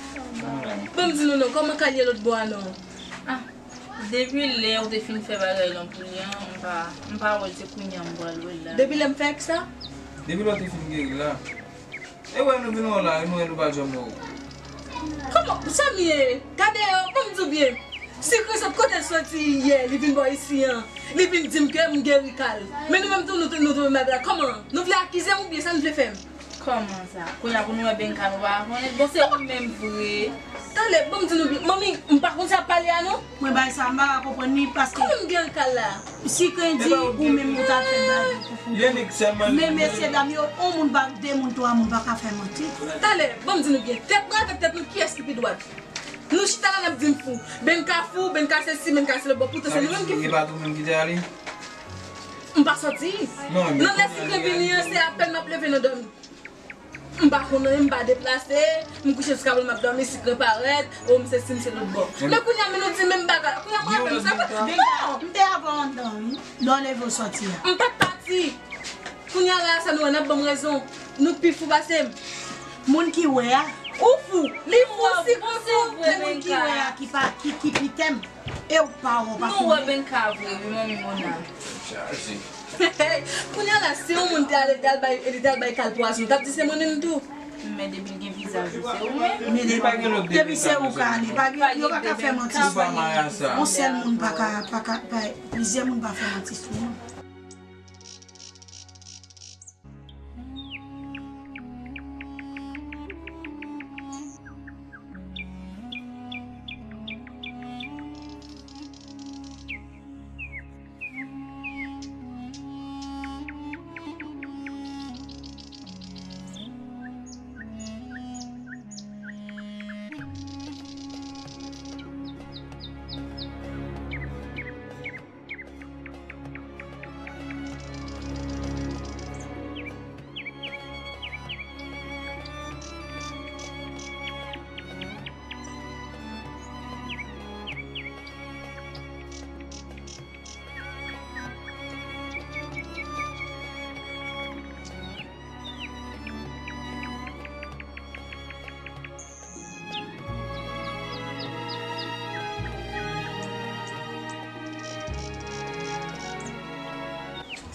Ban m di nou non, kòman kay ye lòt bò a non? Ah. Depi lè ou te fin fè bagay lan pou li an, m pa, m pa wè l, se kounye a m pral wè l la. Depi lè m fè kisa? Depi lè w te fin geri la. E wè nou vin wè w la, nou wè nou pa janm wè w. Kòman? Sa m ye? Gade yo, ban m di w byen. Sikren sot kote l soti yè, li vin bò isi an. Li vin di m ke m geri Kal. Men nou menm tou, nou, tou- nou tou menm bagay la. Kòman? Nou vle akize m oubyen sa n vle fè m? Kòman sa? Kounye a pou nou wè Benka nou pa konnen. Bon, se ou menm vre. Talè, ban m di nou byen. Manmi, m pa konn sa ap pale a non. Mwen bay sa, m pa ka konprann li paske Kòman m gen kal la? Sikren di ou menm ou t ap fè bagay pou Fouco. Men mesye dam yo, yon moun pa, de moun, twa moun pa ka fè manti. Talè, ban m di nou byen. Tèt nou avèk tèt nou, kiyès ki pi dwat? Nou chita la n ap di m fou. Benka fou, Benka sesi, Benka se lòt bò. Poutan se nou menm ki fou. E pa tou menm ki te ale? M pa sòti. Nan lè Sikren vini an, se apèn m ap leve nan dòmi. M pa konn anyen, m pa deplase, m kouche sou kabrit, m ap dòmi, Sikren parèt, o m sesi, m se lòt bò. Men kounye a, men nou di menm bagay. Kounye a, mwen avè m, sa pa. Benka, m te avè w anndan, wi. Lè w leve w sòti a. M pa t pati. Kounye a la, sa nou wè, n ap ban m rezon. Nou pi fou pase m. Moun ki wè a. Ou fou. Li fou, Sikren fou. Se moun ki wè a ki pa, ki, ki pi tèm. E ou pa wè, ou pa konnen. Nou wè Benka vre, wi, manmi Mona. Chaje. Kounye a la, si yon moun te ale, te al bay, li te al bay kal pwazon, w t ap di se manmi m tou. Men depi l gen vizaj ou, se ou menm. Men depi se ou ka ale, pa gen, yo pa ka fè manti sou li. Yon sèl moun pa ka, pa ka, pa, plizyè moun pa fè manti sou moun.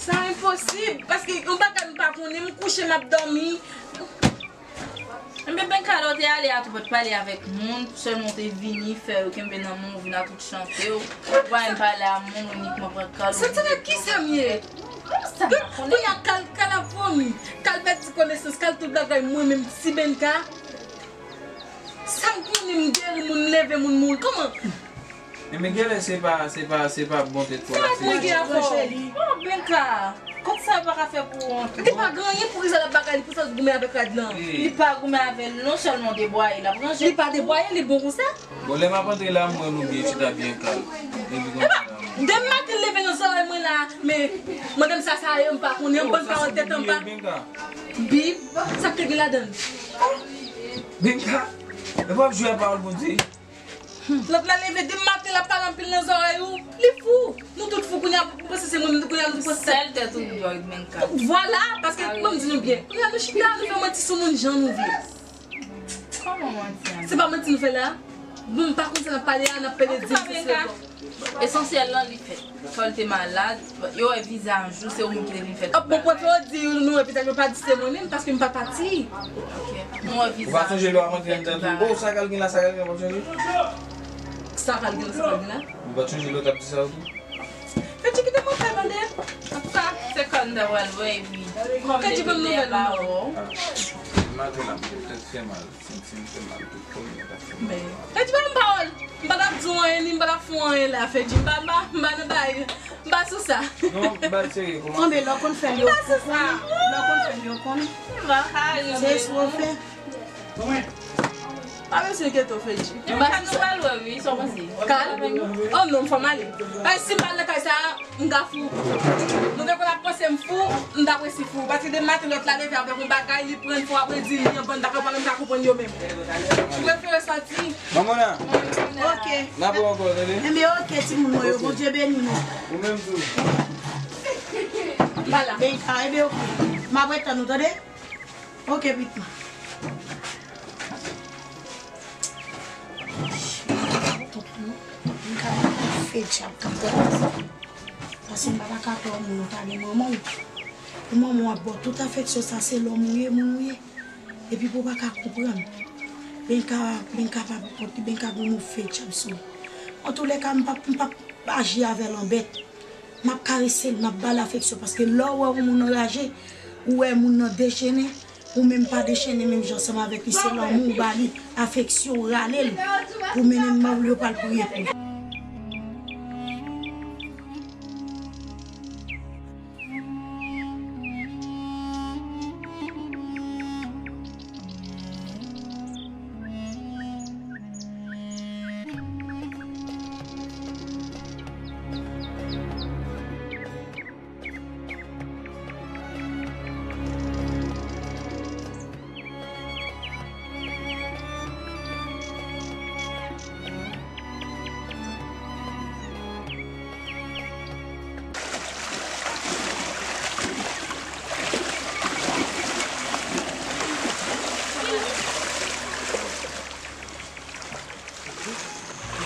Sa enposib, paske yon bagay m pa konnen, m kouche, m ap dòmi. Enben, Benka, lè w te ale a tou, w pa t pale avèk moun, sèlman w te vini, fè yo kenbe nan men w, vin a tout chante w. Ou pa menm pale a moun, inikman pran kal. Sa, sa, kisa m ye? Kisa m pa konnen? Kounye a, kal, kal ap vomi. Kal pèdi konesans, kal tout bagay, mwen menm, ti Benka. Sa m konnen, m geri moun, m leve moun mouri. Kòman? Enben, genlè se pa, se pa, se pa bon tèt kò la, se. Sa mwen gen avè w? Oh, Benka, kòm sa yo pa ka fè pou ou ankò. Li pa gen anyen pou Rizal ap bagay li, pou sa l goumen avèk rad lan. Li pa goumen avè l, non sèlman debwaye, l ap ranje. Li pa debwaye, li bon konsa. Bon, lè m ap antre la, m wè nou byen chita byen kalm. Epi konsa la. Demen maten leve nan zòrèy mwen la, men madanm sa, sa yo m pa konnen, yon bann pawòl tèt anba. Bib, sa k te gen ladan l? Benka, e pa w ap jwe ak pawòl Bondye. Lòt la leve demen maten, l ap pale anpil nan zòrèy ou. Li fou. Nou tout fou kounye a, ou panse se mwen menm kounye a nou panse. Sèl tèt ou ki dwe Benka. Vwala, paske ban m di nou byen. Kounye a nou chita, nou fè manti sou moun jan nou vle. Kòman manti an? Se pa manti nou fè la? Bon, m pa konn sa n ap pale a, n ap pede di m se bon. Esansyèl lan li fèt. Fò l te malad, yo wè vizaj ou, se ou menm ki te vin fè tout bagay. Bon, prefere w di nou, epi sa yo pa di se mwen menm, paske m pa pati. Ok. Nou wè vizaj ou. Ou pa sonje lè w ap antre anndan tou? Oh, sa k al gen la, sa k al gen la, w pa t sonje? Sa k al gen la, sa k al gen la? Ou pa t sonje lè w t ap di sa yo tou? Fedji, kite m antre tande. Antouka, se kò n ta pral wè, epi kòm depi lè a pa wè w. Maten la, m te tèt fè mal. Fedji, pa ban m pawòl. M pa t ap di w anyen, ni m pa t ap fè w anyen la, Fedji. M pa, m pa, m pa nan bagay. M pa sou sa. Non, m pa serye, kòman? Anben, lè w konn fè l, yo konn. Lè w konn fè l, yo konn. Se espo w fè. Pa bezwen enkyete w, Fedji. M pa sou sa. Kal? Oh non, fò m ale. Paske si m pa al nan kay sa a, m ka fou. Nou te konn ap panse m fou, m t ap resi fou. Paske demen maten lòt la leve avèk yon bagay, li pran fou, apre di li an bann bagay, ou pa menm ka konprann yo menm. Ou prefere sòti. Manman la. Ok. N ap wè ankò, tande? Enben, ok, timoun mwen yo, Bondye beni nou. Ou menm tou. M pa la. Benka, enben, ok. M ap ret tann ou, tande? Ok, pitit mwen. Fè djab kanpe. Paske m pa ta ka pè yon moun ou pa gen manman w. Pou manman w ap ba w tout afeksyon sa, se lòm ou ye, moun ou ye. Epi pou w pa ka konprann. Ben ka, ben ka pa pou kont li, ben ka gon mo fè djab sou li. Antoulèka, m p ap, m p ap aji avè l an bèt. M ap karese l, m ap ba l afeksyon. Paske lè w wè yon moun anraje, ou wè moun nan dechennen, ou menm pa dechennen menm jan ansanm avèk li, se lanmou w ba li, afeksyon w rale l pou mennen l mò, yo pral priye pou li.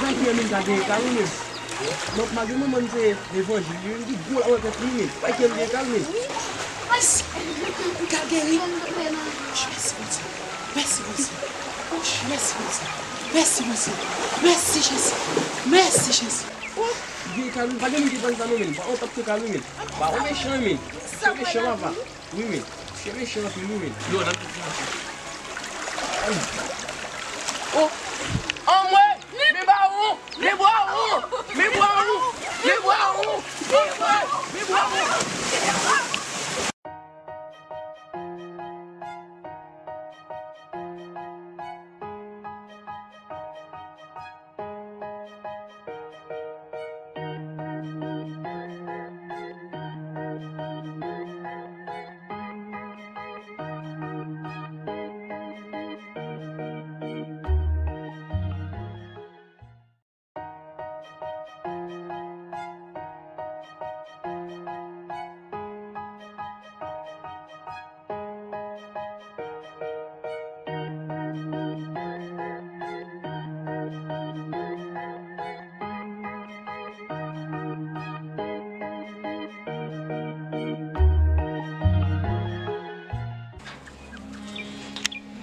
Jan ki renmen gade ekal wi men. Donk malgre manman m se levanjil, li menm ki gwo lawè tèt li men. Pa ki renmen ekal men. Ay, m ka geri. Mèsi Bondye. Mèsi Bondye. Mèsi Bondye. Mèsi Bondye. Mèsi Jezi. Mèsi Jezi. Oh, vye ekal wi. Pa gen moun ki pann sa non men. Pa on tap ekal wi men. Pa on mechan men. Se mechan papa. Wi men, se mechan anpil wi men. Yo, n ap tout mechan. Oh, anmwe, men bawon, men bwawon, men bwawon, men bwawon, anmwe, men bwawon.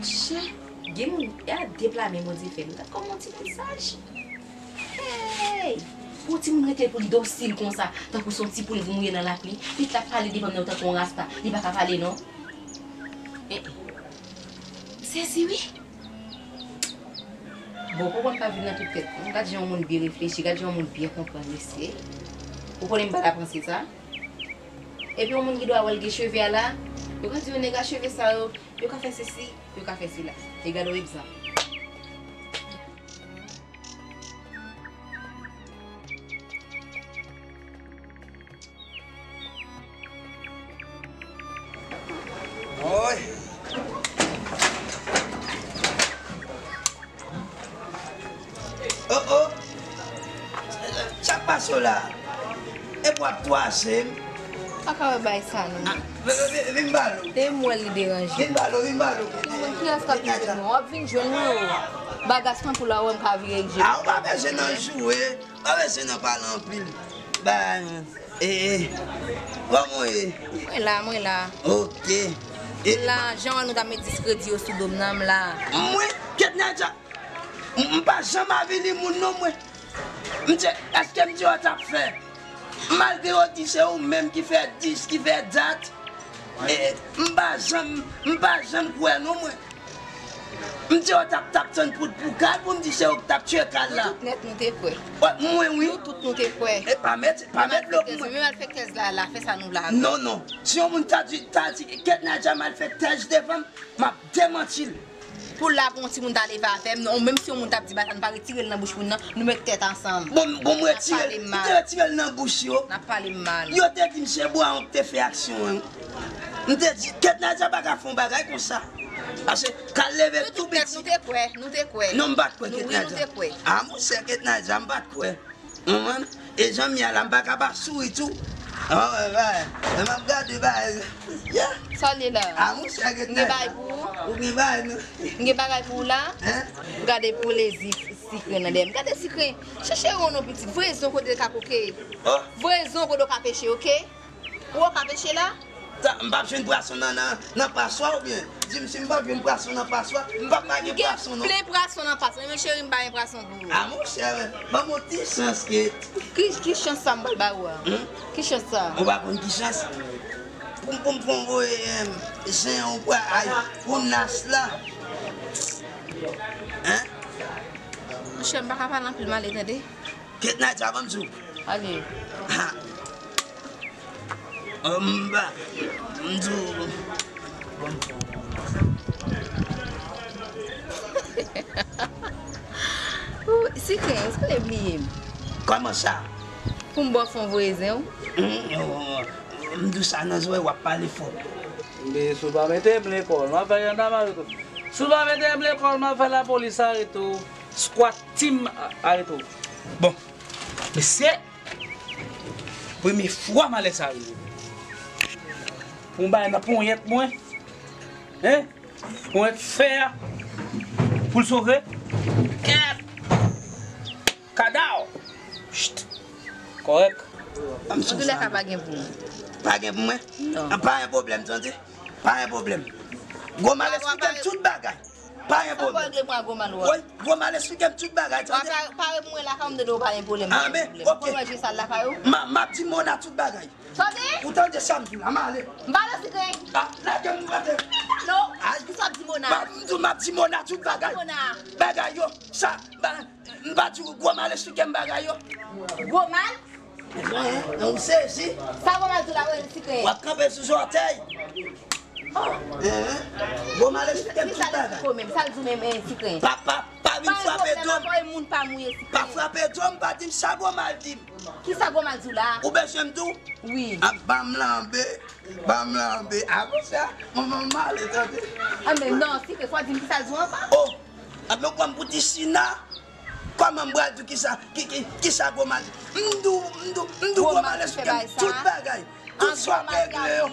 Che, gen moun, e a de pla men Bondye fè nou. Gad kòman yon timoun saj. Hey! Pou yon timoun rete pou l dosil konsa, tankou se yon ti poul ki mouye nan lapli, li t ap pale devan m nan tankou yon rasta, li pa ka pale non. Eh, eh. M sezi wi. Bon, pwoblèm pa vin nan tout tèt non. Gad jan yon moun byen reflechi, gad jan yon moun byen konprann, mesye. Ou konnen m pa ta panse sa. Epi yon moun ki dwa wè l gen cheve a la, yo ka di yo nèg a cheve sa yo, yo ka fè sesi, yo ka fè sela. E gade yon egzanp. Woy. Oh, oh. Sa k pase w la? E pou ap twase m. Pa ka wè bay sa non. Ah, vin, vin, vin, vin ba l. E m wè li deranje. Vin ba l, vin ba l. Ki moun, kiyès k ap vin jwenn mwen? W ap vin jwenn mwen o. Bagas tankou la wè m ka vire ek je. Ah, ou pa bezwen nan joure. Pa bezwen nan pale anpil. Ba, e, e. Kòman w ye? Mwen la, mwen la. Ok. E, la, jan nou ta met diskredi yo sou do m nan, m la. Mwen, Ketnadja, m, m pa janm avili moun non mwen. M te, èske m di w t ap fè? Malgre yo di se ou menm ki fè dis, ki fè dat, e, m pa janm, m pa janm kwè non mwen. M di yo t ap, t ap tann poud pou Kal pou m di se yo k t ap tiye Kal la. Nou tout nèt nou te kwè. Wè, mwen wi. Nou tout nou te kwè. E pa met, pa met lòk mwen. Men malfektèz la, la fè sa nou la. Non, non. Si yon moun ta di, ta di Ketnadja malfektèz devan m, m ap demanti l. Pou la pou yon timoun ta leve avè m, non, menm si yon moun t ap di bagay sa, nou pa retire l nan bouch moun nan, nou met tèt ansanm. Bon, bon, m retire l, m te retire l nan bouch yo. N ap pale m mal. Yo te di m se Bwawon ki te fè aksyon an. M te di, Ketnadja pa ka fè yon bagay konsa. Paske Kal leve tou piti. Nou te kwè, nou te kwè. Non, m pa t kwè Ketnadja. Wi, nou te kwè. A, monchè, Ketnadja, m pa t kwè. Ou konprann? E jan m ye a la, m pa ka pa souri tou. Ah, wè, wè. Lè m ap gade bagay. Yeah. Sa w ye la? Ah, monchè, gen bagay pou ou? Ou gen bagay, non? M gen bagay pou ou la? Hein? Gade plezi. Sikren nan dèyè m. Gade Sikren. Chèche yon non pitit. Voye zon kote l ka koke. Voye zon kote w ka peche, oke? Ou ka peche la? Sa, m p ap jwenn pwason nan, nan, nan paswa oubyen? Di m si m p ap jwenn pwason nan paswa, m p ap pa gen pwason non. Gen plen pwason nan paswa. Men cheri, m pa gen pwason pou ou. A monchè, ban m yon ti chans kit. Ki, ki chans sa m pral ba ou a? Ki chans sa? Ou pa konn ki chans? Pou m, pou m, pou m voye zen ou pral ay pou nas la. Hein? Monchè, m pa ka pale anpil, m ale tande. Kèt Naija, ban m di w. Ale. Ha. M pa. M di w. Sikren, ou sot bliye m. Kòman sa? Pou m ba w fon voye zen w. M di w sa nan zòrèy w ap pale fò. Si w pa mete m lekòl, m ap fè jandam arete w. Si w pa mete m lekòl, m ap fè lapolis arete w. Squad Team arete w. Bon, mesye, premye fwa malè sa rive. Pou m bay nan ponyèt mwen, hein? Ponyèt fè a, pou l sove. Kèt! Kadaw! Chit! Kòrèk. Antoulèka, pa gen pou mwen. Pa gen pou mwen? Non. Pa gen pwoblèm, tande. Pa gen pwoblèm. Gwo mal esplike m tout bagay. Pa gen pwoblèm. Sa w regle pou mwen a gwo mal ou a? Wi, gwo mal esplike m tout bagay, tande. Pa, pare pou mwen lakay ou, m tande w pa gen pwoblèm. A, men, oke. Kote w jwe sal lakay ou? M ap di Mona tout bagay. Tande? Ou tande sa m di w la, m ale. M pa nan Sikren. A, lage m, m pa te. Non, kisa w ap di Mona? M di w m ap di Mona tout bagay. Mona. Bagay yo, sa, ba, m pa di w gwo mal esplike m bagay yo. Gwo mal? Ou sezi? Sa gwo mal di w la, wè, Sikren. W ap kanpe sou zòtèy. Gwo mal esplike m tout bagay. Sa l di w menm, Sikren? Pa, pa, pa vin frape do m. Pa frape do m, pa di m sa gwo mal di m. Kisa gwo mal di w la? Ou bezwen m di w? Wi. A, ban m lanbe, ban m lanbe. A, konsa, mwen, mwen, m ale, tande. A, men non, Sikren, fò w di m kisa l di w ankò. O, a, men w pran m pou ti Sina. Kòman m pral di w kisa, ki, ki, kisa gwo mal? M di w, m di w, m di w gwo mal esplike m tout bagay. Tout sa w ap regle yo.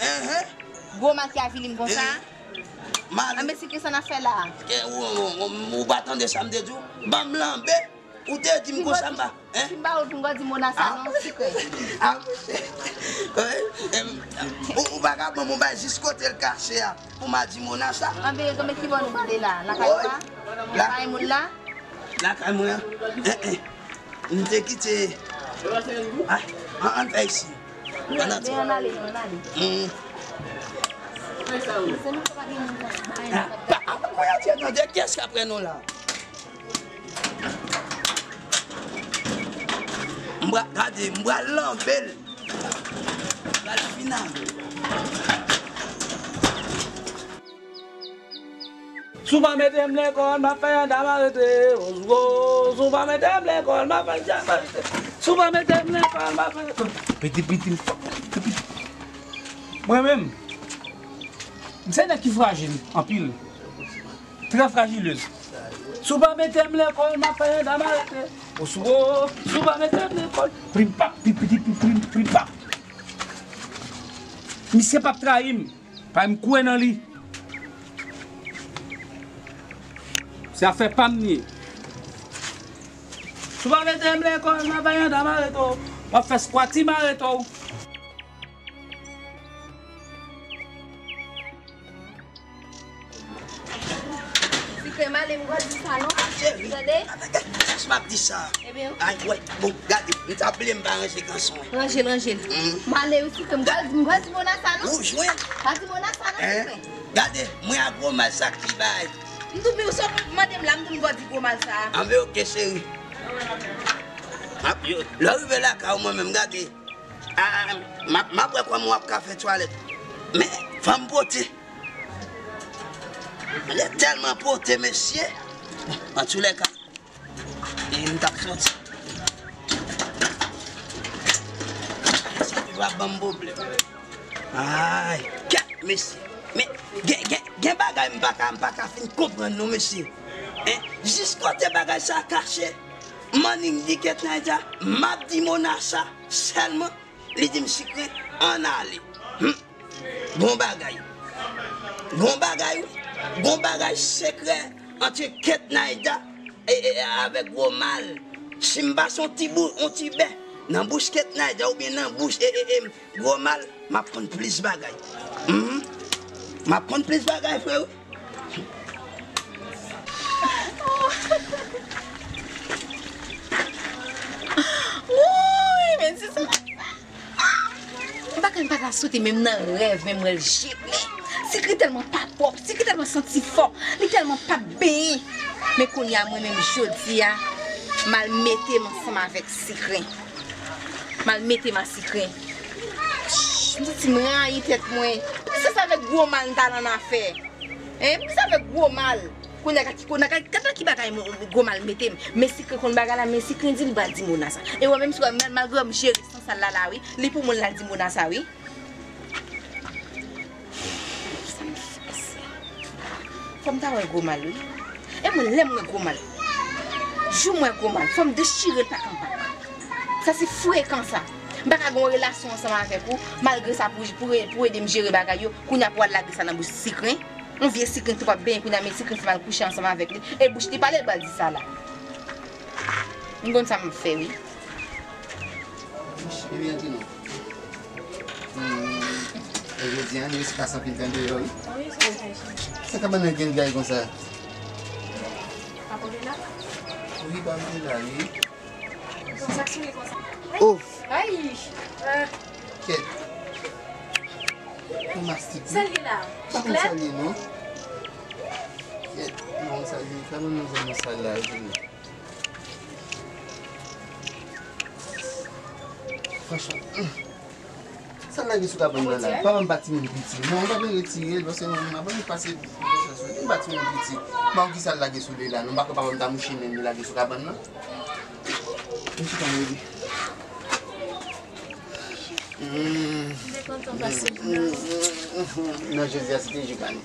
Enhen. Gwo mal ki avili m konsa? Mal. A, men Sikren, sa n ap fè la? Ou, ou, ou, ou pa tande sa m te di w? Ban m lanbe. Ou te di m konsa m pa. Hein? Si m pa wont pou m gwo di Mona sa non, Sikren. A, monchè. Ou, ou pa ka ban m yon bay jis kote l kache a pou m a di Mona sa. Anben, yo tonbe ki bò nou prale la? Lakay ou a? Lakay moun la? Lakay mwen an. Hein, hein. M te kite. Ay, an, ann fè isi. Ann antre. Ann ale, non, ann ale. Hmm. Se nou pa gen moun nan. A, pa, a, pa kwè a di, tande, kiyès k ap wè nou la? M pral, gade, m pral lanbe l. M pral fin avè l. Si w pa mete m lekòl, m ap fè jandam arete w. Si w pa mete m lekòl, m ap fè jandam arete w. Si w pa mete m lekòl, m ap fè. Piti, piti, piti. Mwen menm, m se nèg ki frajil anpil. Trè frajilez. Si w pa mete m lekòl, m ap fè jandam arete w. Oswo, si w pa mete m lekòl, plim pap, pipiti plim plim pap. Misye p ap trayi m, paske m kwè nan li. Se afè pa m li ye. Si w pa mete m lekòl, m ap fè jandam arete w. M ap fè squad team arete w. Sikren, m ale, m gwo di sa non. Cheri, tande? Sa m ap di sa. Ebyen, ay, wè, bon, gade, m ta bliye m pa ranje kanson an. Ranje l, ranje l. M ale wi, Sikren, m gwo di, m gwo di Mona sa non. Ou jwenn? Pa di Mona sa non, Sikren. Gade, mwen a gwo mal sa ki bay. M tou, men ou sot mande m la, m tou m gwo di gwo mal sa. Anben, oke, cheri. Lè w rive lakay ou, mwen menm, gade. A, m ap, m ap wè kòman w ap ka fè twalèt. Men, fanm pote. Lè tèlman pote, mesye. Antoulèka, e m t ap soti. Sa te va ban m pwoblèm. Ay, kèt, mesye. Men, gen, gen, gen bagay m pa ka, m pa ka fin konprann non, mesye. Hein? Jis kote bagay sa kache. M annik di Ketnaija, m ap di Mona sa sèlman, li di m Sikren, ann ale. Hum. Gon bagay. Gon bagay, wi. Gon bagay sekrè ant Ketnaija E, e, e, avèk gwo mal. Si m pase yon ti bou, yon ti bè nan bouch Ketnayda oubyen nan bouch, e, e, e, gwo mal, m ap konn plis bagay. Mhm. M ap konn plis bagay, freo. Woy, men se sa. M pa konn, m pa ta swete menm nan rèv, menm wè l jete. Sikren tèlman pa pwòp, sikren tèlman santi fò, li tèlman pa benyen. Men kounye a, mwen menm jodi a, m al mete m ansanm avèk sikren. M al mete m a sikren. M santi m rayi tèt mwen. Poukisa se avèk gwo mal m t al annafè? Hein, poukisa avèk gwo mal? Kounye a, gad, kounye a, gad, gad nan ki bagay mo-, gwo mal mete m. Men sikren konn bagay la, men sikren di li pral di Mona sa. E wè menm si wè, mal-, malgre m jere san sal la la, wi. Li pou mwen l al di Mona sa, wi. Sa m fè se. Fò m ta wè gwo mal, wi. E mwen, lè m wè gwo mal. Jou m wè gwo mal, fò m dechire l pak an pak. Sa se frekan sa. M pa ka gen yon relasyon ansanm avèk ou, malgre sa pou, pou, pou ede m jere bagay yo, kounye a pou w al lage sa nan bouch sikren. Yon vye sikren ki pa benyen kounye a, men sikren fè m al kouche ansanm avèk li. E bouch li pale, l pral di sa la. M konn sa m ap fè, wi. Ebyen, antre non. Hmm, e jodi a, nou resi pase anpil tan deyò, wi. Wi, se sa, wi. Sa kabann nan gen gay konsa? Papa w te la? Wi, papa m te la, wi. Konsa k souri konsa. Oh! Ay! Kèt. Ou mastik, wi. Sèl li la. Pa konn sa l ye, non. Kèt. Non, sa l ye. Kabann nan zòn nan sa la, wi. Franchman, hmm. Sa l lage sou kabann nan la? Papa m pa timoun piti. Non, m pa vle retire l, paske mwen, mwen, mwen pase, m pa timoun piti. Bon, kisa l lage sou li la? Non, m pa kwè papa m ta mouche menm li lage sou kabann nan. M chita m rele. Hmm. M te kontan pase pou la. Non, jodi a se te jou pa nou.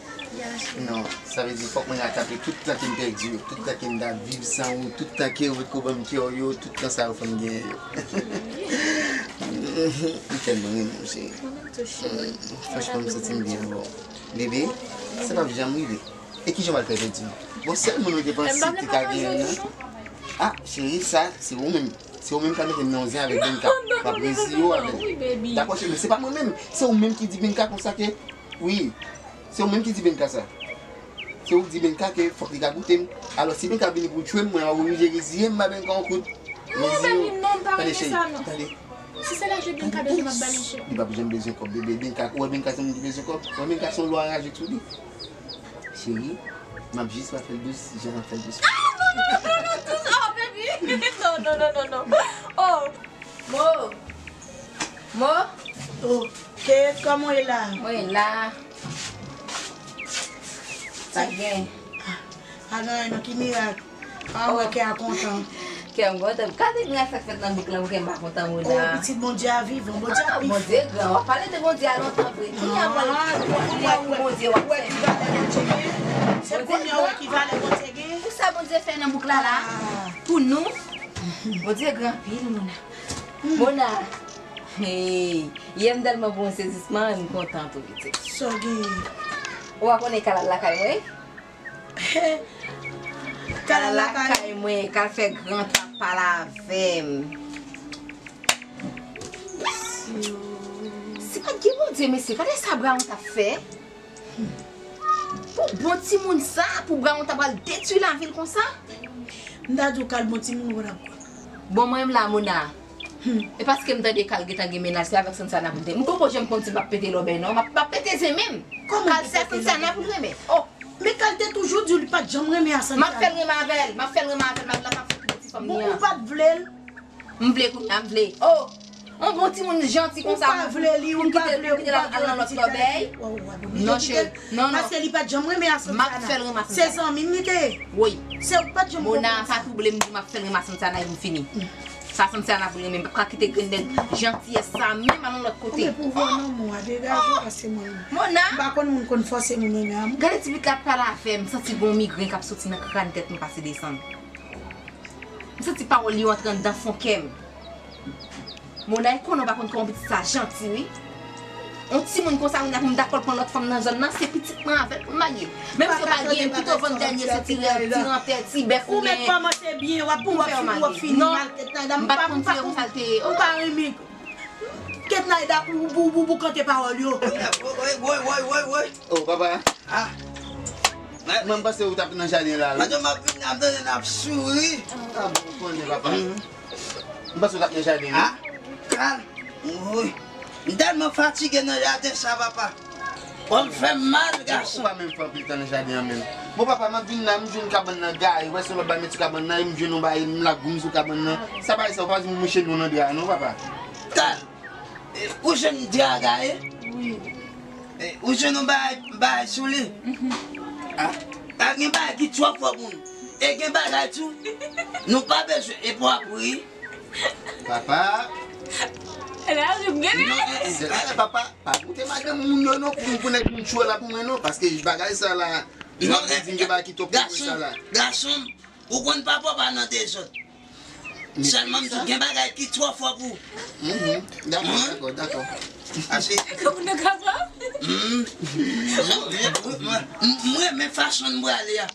Non, sa vle di fòk mwen ratrape tout tan ke m pèdi yo, tout tan ke m t ap viv san ou, tout tan ke ou potko ban m kè w yo, tout tan sa yo fò m genyen yo. M tèlman renmen w, cheri. Mwen menm tou, cheri. Franchman, m santi m byen avè w. Bebe, sa p ap janm rive. E kijan w al fè pèdi m? Bon, sèl moun ou te panse ki te ka genyen m nan. Ah, cheri, sa, se ou menm. Se ou menm k al mete m nan yon zen avèk Benka. M ap reziye w avè l. Dakò, cheri, men se pa mwen menm. Se ou menm ki di Benka konsa ke, wi. Se ou menm ki di Benka sa. Se ou k di Benka ke fòk li ka goute m. Alò, si Benka vini pou l tchwe m, mwen oblije reziye m ba Benka yon kout. Non, reziye w. Baby, non, m pa renmen sa, non. Tande, cheri, tande. Si se lajan Benka bezwen, m ap ba li, cheri. Li p ap janm bezwen kòb, bebe. Benka, ou wè Benka se moun ki bezwen kòb? Ou wè Benka se yon lwa anraje sou li? Cheri, m ap jis pa fè l dous, jan m ap fè l dous. Ah, non, non, non, non, non, dous. Oh, baby. Non, non, non, non, non. Oh. Mo. Mo. Oh, Kate, kòman w ye la? Mwen la. Pa gen. Pa gen anyen non, ki mirak? Ah, wè kè a kontan. Kè m kontan. Gade mirak sa k fèt nan bouk la pou kè m pa kontan, Mona. Oh, pitit Bondye a vivan, Bondye ap pi fò. Bondye gran, w ap pale de Bondye a lontan vre. Kounye a, mwen, kounye a, ou Bondye w ap sèvi. Wè ki valè Bondye gen? Se kounye a w wè ki valè Bondye gen? Pou sa Bondye fè nan bouk la la? Ah. Pou nou? Bondye gran anpil, Mona. Hmm. Mona. Hey, yè m tèlman pran yon sezisman, m kontan pou pitit. Sa w genyen? Ou pa konnen Kal al lakay mwen? Kal al lakay mwen, Kal fè gran tan ap pale avè m. Se pa gen Bondye, mesye, gade sa Brown t ap fè. Pou bon timoun sa, pou Brown ta pral detwi lavi l konsa. M ta di w Kal bon timoun, ou pa t ap kwè. Bon, mwen menm la, Mona. Hmm. E paske m tande Kal gentan gen mennaj, se avèk Sansana pou l te. M poko janm konn si m ap pete lòbèy, non. M ap, m ap pete zen menm. Kòman Kal se a Sansana pou l renmen? Oh. Men Kal te toujou di w li pa t janm renmen a Sansana. M ap fè l renmen avè l. M ap fè l renmen avè l. M ap, l ap ap fè tout ti fanm li an. Bon, ou pa t vle l. M vle kounye a, m vle. Oh! Yon bon timoun janti konsa. Ou pa vle li, ou pa vle, ou pa vle pitit la. Non, cheri. Non, non. Paske li pa t janm renmen a Sansana. M ap fè l renmen a Sansana. Se zanmi m li te ye. Wi. Se ou k pa t janm konprann sa. Mona, pa twouble m, di m ap fè l renmen a Sansana epi m fini. Sa Sansana pou l renmen, m p ap ka kite grenn nèg jantiyès sa menm al yon lòt kote. Ou gen pouvwa nan men w a, degaje w pase mwen menm. Mona. M pa konn moun konn fòse moun renmen a moun. Gade ti pitit la ap pale avè m, m santi gon migren k ap soti nan kràn tèt mwen pase desann. M santi pawòl li yo antre anndan fon kè m. Mona, e konnen w pa konn kòman pitit sa janti, wi. Yon timoun konsa, moun ap dakò l pran lòt fanm nan zòn nan, se pitit mwen avè l pou l marye. Menm si yo pa gen, pito vann dènye se ti rèv, ti rantè, ti bèf ou gen. Ou mèt kòmanse byen, w ap, w ap fini, w ap fini mal, Ketnayda. M pa, m pa, m pa renmen Ketnayda pou, pou, pou, pou kante pawòl yo. Woy, woy, woy, woy, woy. Oh, papa. Ah. Mwen, m panse ou t ap nan jaden la, wi. Pandan m ap vin, m ap tande n ap souri. Ah, bon, ou konnen, papa. M panse ou t ap nan jaden, wi. Ah, kalm. Woy. M tèlman fatige nan jaden sa, papa. Kò m fè m mal, gason. Ou pa menm fè anpil tan nan jaden an menm. Bon, papa, m ap vin la, m jwenn kabann nan gaye. Wè, se lòt bay mete sou kabann nan, e m jwenn yon bagay, m lage gou m sou kabann nan. Sa bagay sa, ou pa di m mouche nou nan dra a, non, papa. Tan. E, ou jwenn dra gaye? Wi. E, ou jwenn yon bagay, bagay sou li? Mhm. Ah, pa gen bagay ki twò fò pou nou. E gen bagay tou, nou pa bezwen, e pou ap ri. Papa. E la, ri m gade. Non, e, e, e, papa, pa koute madanm moun yo non, pou, pou nèg moun tchwe la pou mwen non, paske bagay sa la, non, e, di m gen bagay ki twò fò pou sa la. Gason, gason, ou konn papa w pa nan dezòd. Sèlman m di w gen bagay ki twò fò pou ou. Mhm. Dakò, dakò, dakò. Ase. Kòman nou kapab? M renmen fason n prale a.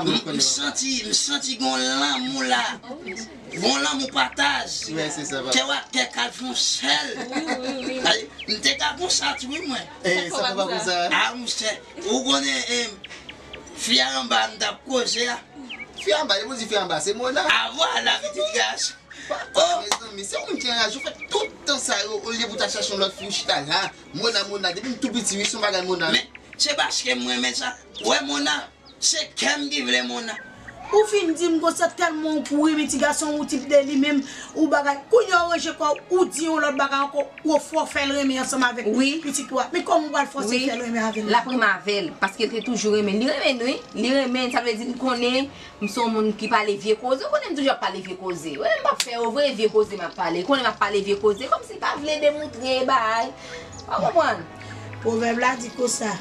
M santi, m santi gon lanmou la. Gon lanmou pataj. Kè w ak kè k al fè yon sèl. M te ka konsa tou wi mwen. Sa papa konsa. A monchè, ou konnen, fi a anba a m t ap koze a. Fi anba, depi w di fi anba, se Mona. A vwala, pitit gason. Papa, mezanmi, se ou menm ki anraje, ou fè tout tan sa yo, olye pou w ta chache yon lòt fi, ou chita la. Mona, Mona, depi m tou piti, wi, se yon bagay Mona. Men, se paske m renmen sa. Ou wè Mona, se kè m ki vle Mona. Ou fin di m konsa tèlman ou renmen ti gason ou tip de li menm, ou bagay. Kounye a ou ranje kò w, ou di yon lòt bagay ankò, ou fò fè l renmen ansanm avèk pitit ou a. Men kòman ou pral fòse fè l renmen avè l? L ap renmen avè l, paske l te toujou renmen l. Li renmen l, wi. Li renmen l, sa vle di li konnen m se yon moun ki pale vye koze. Ou konnen m toujou ap pale vye koze. Wè, m p ap fè yo vre, vye koze m ap pale. Li konnen m ap pale vye koze, kòmsi l pa vle demoutre bagay. Ou konprann? Pwovèb la di konsa,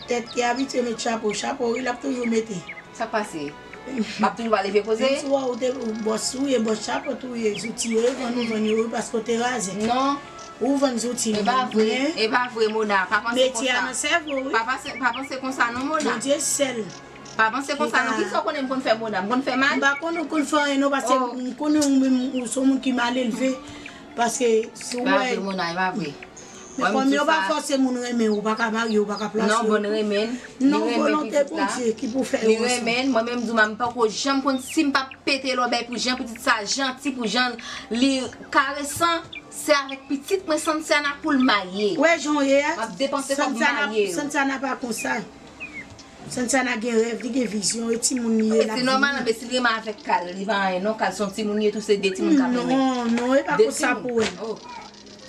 tèt ki abitye met chapo, chapo wi l ap toujou mete. Sa k pase? M ap toujou pale vye koze? Menm si w wè ou te, ou bòs ou ye, bòs chapo tou ye, zouti yo, e vann ou vann yo wi, paske w te razè. Non. Ou vann zouti nou. E pa vre, e pa vre, Mona. Pa panse konsa. Metye a nan sèvo wi. Pa panse, pa panse konsa non, Mona. Bondye sèl. Pa panse konsa non. Kisa w konnen m konn fè, Mona? M konn fè mal? M pa konnen w konn fè anyen non, paske m konnen ou menm, ou se yon moun ki mal elve. Paske si w wè. E pa vre, Mona, e pa vre. Men kòm yo pa fòse moun renmen w, ou pa ka marye, ou pa ka plase. Non, bon, renmen l. Non, volonte Bondye ki pou fè yo ansanm. Li renmen l, mwen menm m di w, m poko janm konn si m p ap pete lòbèy pou jan pitit sa janti, pou jan li karesan, se avèk pitit mwen Santiana pou l marye. Wè jan w ye a? M ap depanse kòb marye yo. Santiana pa konsa. Santiana gen rèv, li gen vizyon, e timoun li ye, l ap vini. Se nòmal, men si l renmen avèk Kal, li pa anyen non, Kal se yon timoun li ye tou, se de timoun k ap renmen. Non, non, e pa konsa pou wè.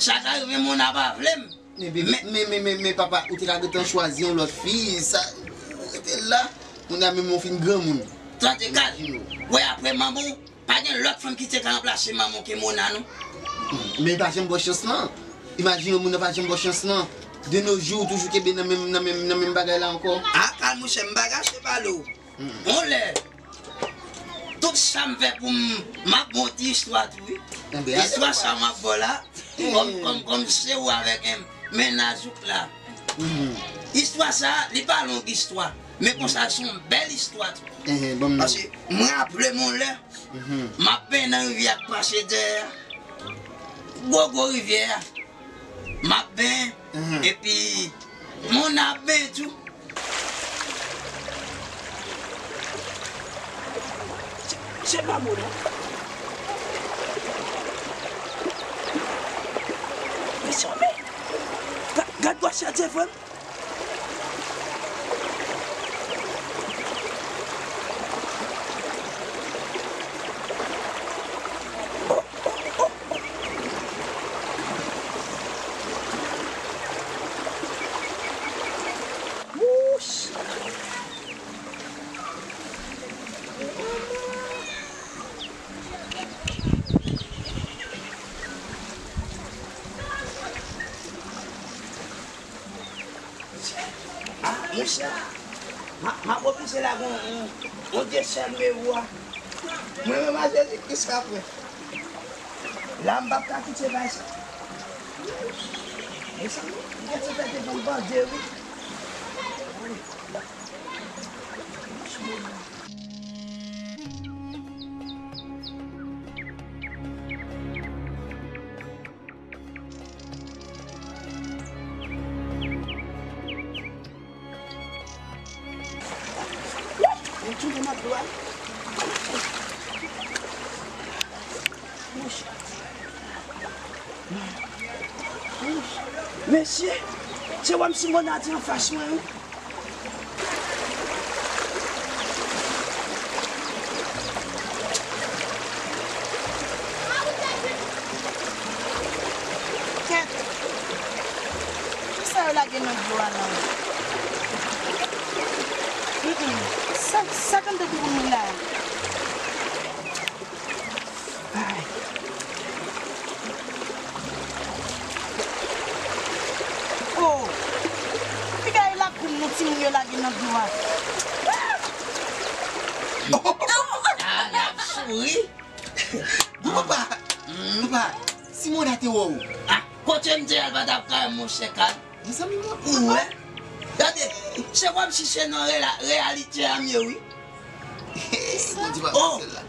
Sa ka rive Mona pa vle m. Men, men, men, men, men, papa, ou te ka gentan chwazi yon lòt fi, sa, rete la, Mona menm yon fin granmoun. Tande Kal, wè apre manman w, pa gen lòt fanm ki te ka ranplase manman w ke Mona non. Men pa janm ba w chans lan. Imajine w moun nan pa janm ba w chans lan. De nos jours, ou toujou kenbe nan menm, nan menm, nan menm bagay la ankò. A, Kal monchè, m pa gache pale w. Yon lè, tout sa m fè pou m, m ap ba w ti istwa tou wi. Istwa sa m ap ba w la, kòm, kòm, kòm se ou avèk mennaj ou k la. Istwa sa, li pa long istwa, men konsa se yon bèl istwa tou. Paske m raple m yon lè, m ap benyen nan rivyè k pase dèyè a. Gwo gwo rivyè a. M ap benyen, epi Mona ap benyen tou. Se, se pa Mona. Mezanmi, ga-, gad bwa sa devan m. Ah, monchè, m ap oblije lage yon, yon, yon desè nimewo a. Mwen menm a Jezi Kris k ap fè. La m p ap ka kite bay sa. Mezanmi, m gentan pèdi devan bande wi. Mwen tounen nan dlo a. Wouch. Wouch. Mesye, se wè m si Mona te anfas mwen wi. Kèt! Kisa yo lage nan dlo a la? Mm, mm. Sa, sa k anndan pou nou la? Ay. Oh! Piga e lakou nou timoun yo lage nan dlo a. Ah, l ap souri. Papa, papa, si Mona te wè w. Ah, kote m te al pa t ap kay monchè Kal. Mezanmi, mwen. Ou wè? Gade, se kòmsi se nan rela- reyalite a m ye wi. Bondye pa fè sèl la.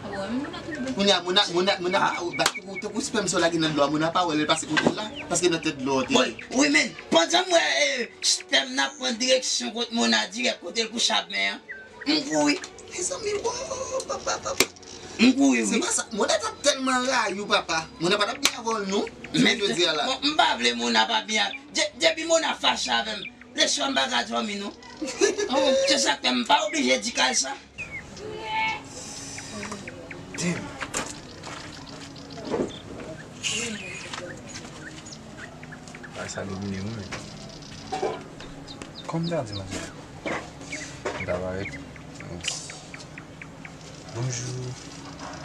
Kounye a, Mona, Mona, Mona, pa- ou te kou spèm sa w lage nan dlo a, Mona pa wè l pase kote l la, paske nan tèt dlo a w te ye. Wi, men, pandan m wè eh, spèm nan ap pran direksyon kot Mona dirèk kote l kouche ap men an, m kouri. Mezanmi, wow, papa, papa. M kouri, wi. Se pa sa. Mona t ap tèlman rayi w, papa. Mona pa t ap byen avè w, non. Men, jodi a la. Bon, m pa vle Mona pa byen. De- Depi Mona fache avè m, lèswa m pa ka dòmi, non. Se sa k fè m pa oblije di Kal sa. Damn. Bagay sa domine mwen. Kòm m ta di manzè a. M ta parèt, m di, bonjou,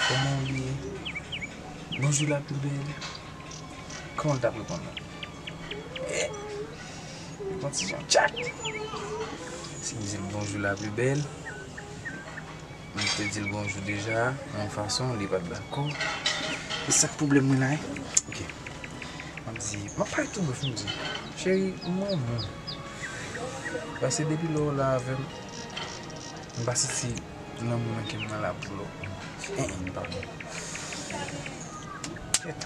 kòman w ye? Bonjou la pli bèl. Kòman l t ap reponn la? Eh, li pran ti jan tchak. Si m di l bonjou la pli bèl, m te di l bonjou deja, yon fason, li pa t dakò. E sa k pwoblèm mwen la, wi. Ok. M ap di, m ap pale tou brèf, m di, cheri, m renmen w. Paske depi lè w la avè m, m pa santi lanmou nan kè m nan la pou lòt moun. En, en, padon. Kèt.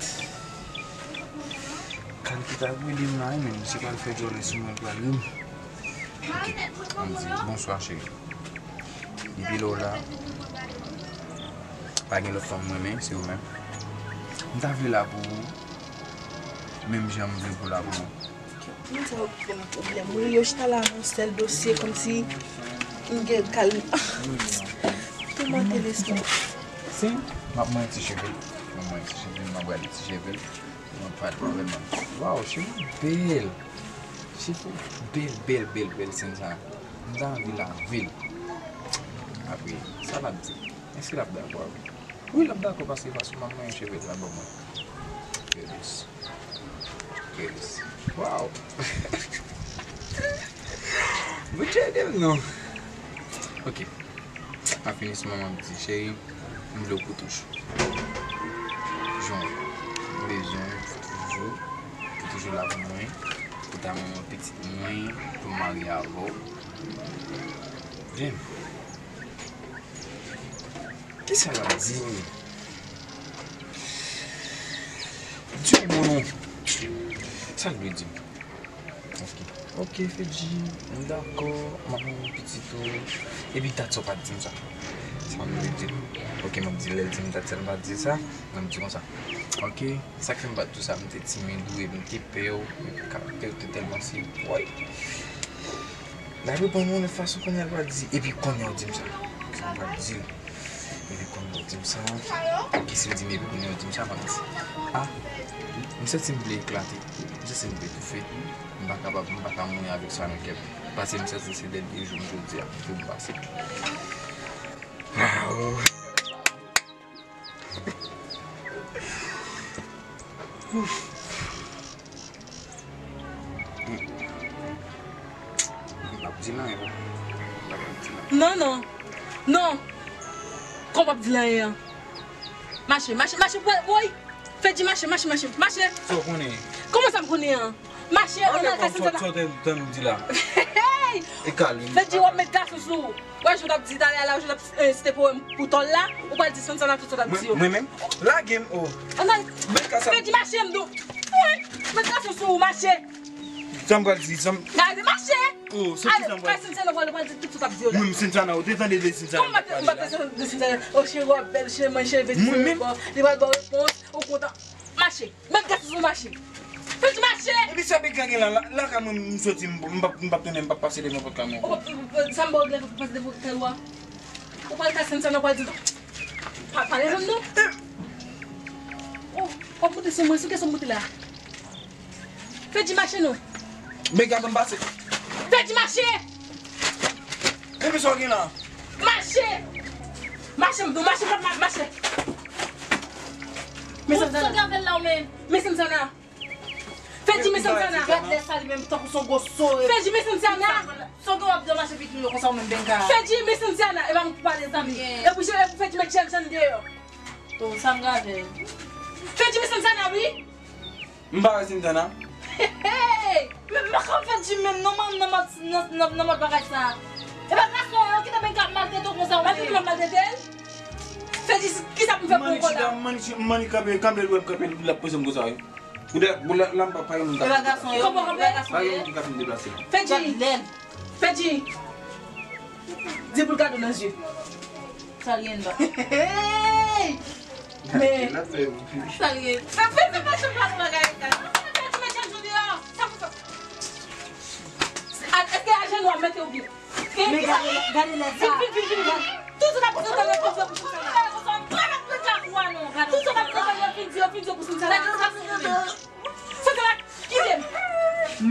Kal ki t ap rele m la, wi, men misye pral fè djòlè sou mwen, l pral ri m. Ok, m di, bonswa, cheri. Depi lè w la, pa gen lòt fanm m renmen, se ou menm. M ta vle la pou ou, menm jan m vle pou la pou ou. Moun sa yo ki fè m pwoblèm. Wi, yo chita la nan yon sèl dosye, kòmsi m gen kal. Toumante lespri. Si, m ap manyen ti cheve l. M ap manyen ti cheve l, m ap rale ti cheve l. Mwen pa t vrèman. Waw, cheve bèl. Cheve bèl, bèl, bèl, bèl, sèn sa. M ta anvi lave l. Apre, sa l ap di? Èske l ap dakò avè m? Wi, l ap dakò paske fason m ap manyen cheve l la ban mwen. Goodness. Goodness. Waw. Bondye ede m non. Ok. Nan finisman, m ap di, cheri, m vle w pou toujou. Jan w ye. M bezwen w pou toujou. Pou toujou la pou mwen. Pou ta manman pitit mwen. Pou m marye avè w. Damn. Kisa l ap di m? Di yon mo non. Sa l vle di m? Ok. Ok, Fedji, m dakò, m ap renmen pitit ou. Epi dat sa w pa t di m sa. Sa m vle di. Ok, m ap di lè l di m dat sa l pa t di sa, m ap di konsa. Ok, sa k fè m pa t di w sa, m te timid wi, m te pè w, epi karaktè w te tèlman se, woy. L ap reponn yon lòt fason kounye a l pral di, epi kounye a w di m sa. Sa m pral di l. Epi kounye a w di m sa. Epi si l di m epi kounye a w di m sa, m ap di, a, m santi m vle eklate. M santi m vle toufe. M pa kapab, m pa ka mouri avèk sa nan kè m. Paske m santi se dènye jou m jodi a pou m pase. Waw. Ouf. M p ap di l anyen, papa. M p ap di l anyen. Non, non. Non. Kòman w p ap di l anyen an? Mache, mache, mache, woy, woy. Fedji, mache, mache, mache, mache. Sa w konnen? Kòman sa m konnen an? Mache, ann al kay Santana. Sa w te tann m di la? Hey! E kalm. Fedji, w ap met gason sou ou. Wè, jan w t ap di talè a la, jan w t ap, eh, site powèm pou tòl la, ou pral di Santana tout sa w t ap di yo. Mwen menm? Lage m, o. Ann al. Fedji, mache, m di w. Met gason sou ou, mache. Sa m pral di, sa m... Gade, mache. O, se ki sa m pral di? Kay Santana, ou pral, ou pral di tout sa w t ap di yo la. Mwen, Santana, ou te tande de Santana? Kòman m pa te tande de Santana? O, cheri, w ap bèl, cheri, mwen, cheri, Fedji, bon, li pral ba w repons, ou kontan. Mache. Met gason sou ou, mache. Fedji, mache. Epi sa Beka gen la, la, lakay mwen m soti, m, m p ap, m p ap tounen, m p ap pase devan pòt kay mwen ankò. Sa m ba w gen pou pase devan pòt kay ou a? Ou pral kay Santana, ou pral di, pa, pale menm non. O, w ap moute sou mwen, sou kiyès w ap moute la? Fedji, mache non. Beka, ban m pase. Fedji, mache. Epi sa w gen la? Mache. Mache, m di w, mache, mache, mache. Mezanmi, Santana. Ou sot avè l la ou menm? Mezanmi, Santana. Fedji, mezanmi, Santana. Gad lè sa li menm tankou s on gwo sore. Fedji, mezanmi, Santana. Sa w gen w ap dwe mache pitit moun yo konsa ou menm, Beka? Fedji, mezanmi, Santana. E pa m ki pale pou li. Epi, epi Fedji met Jan Jan deyò. O, sa m gade. Fedji, mezanmi, Santana, wi. M pa wè Santana. Hey! Men m pa ka fè di menm non, man, nan mòd, nan, nan, nan mòd bagay sa. E pa gason yo ki te vin k ap maltrete w konsa ou menm. Maltrete m ap maltrete l? Fedji, kisa pou m fè pou ou konsa? M annik chita, m annik chi-, m annik kanpe, kanpe l wè m kanpe l ap poze m konsa wi. Pou de, pou la, la m pa, pa gen moun k ap... E pa gason yo, e pa gason yo. Pa gen moun ki ka vin deplase. Fedji! Fedji! Di pou l gade w nan zye. Sa l gen ba. Hey! Men sa l gen. Sa fè se pa chanm pa bagay la. Sa fè se pa chanm jodi a. Sa fè se... Èske ajenou a mete w byen? Men gade, gade lè sa. Vin, vin, vin, vin, vin. Tout sa n ap prezante yo, prezante pou Santana. Tout sa n ap prezante yo, fin di yo, fin di yo pou Santana. Santana, kite m.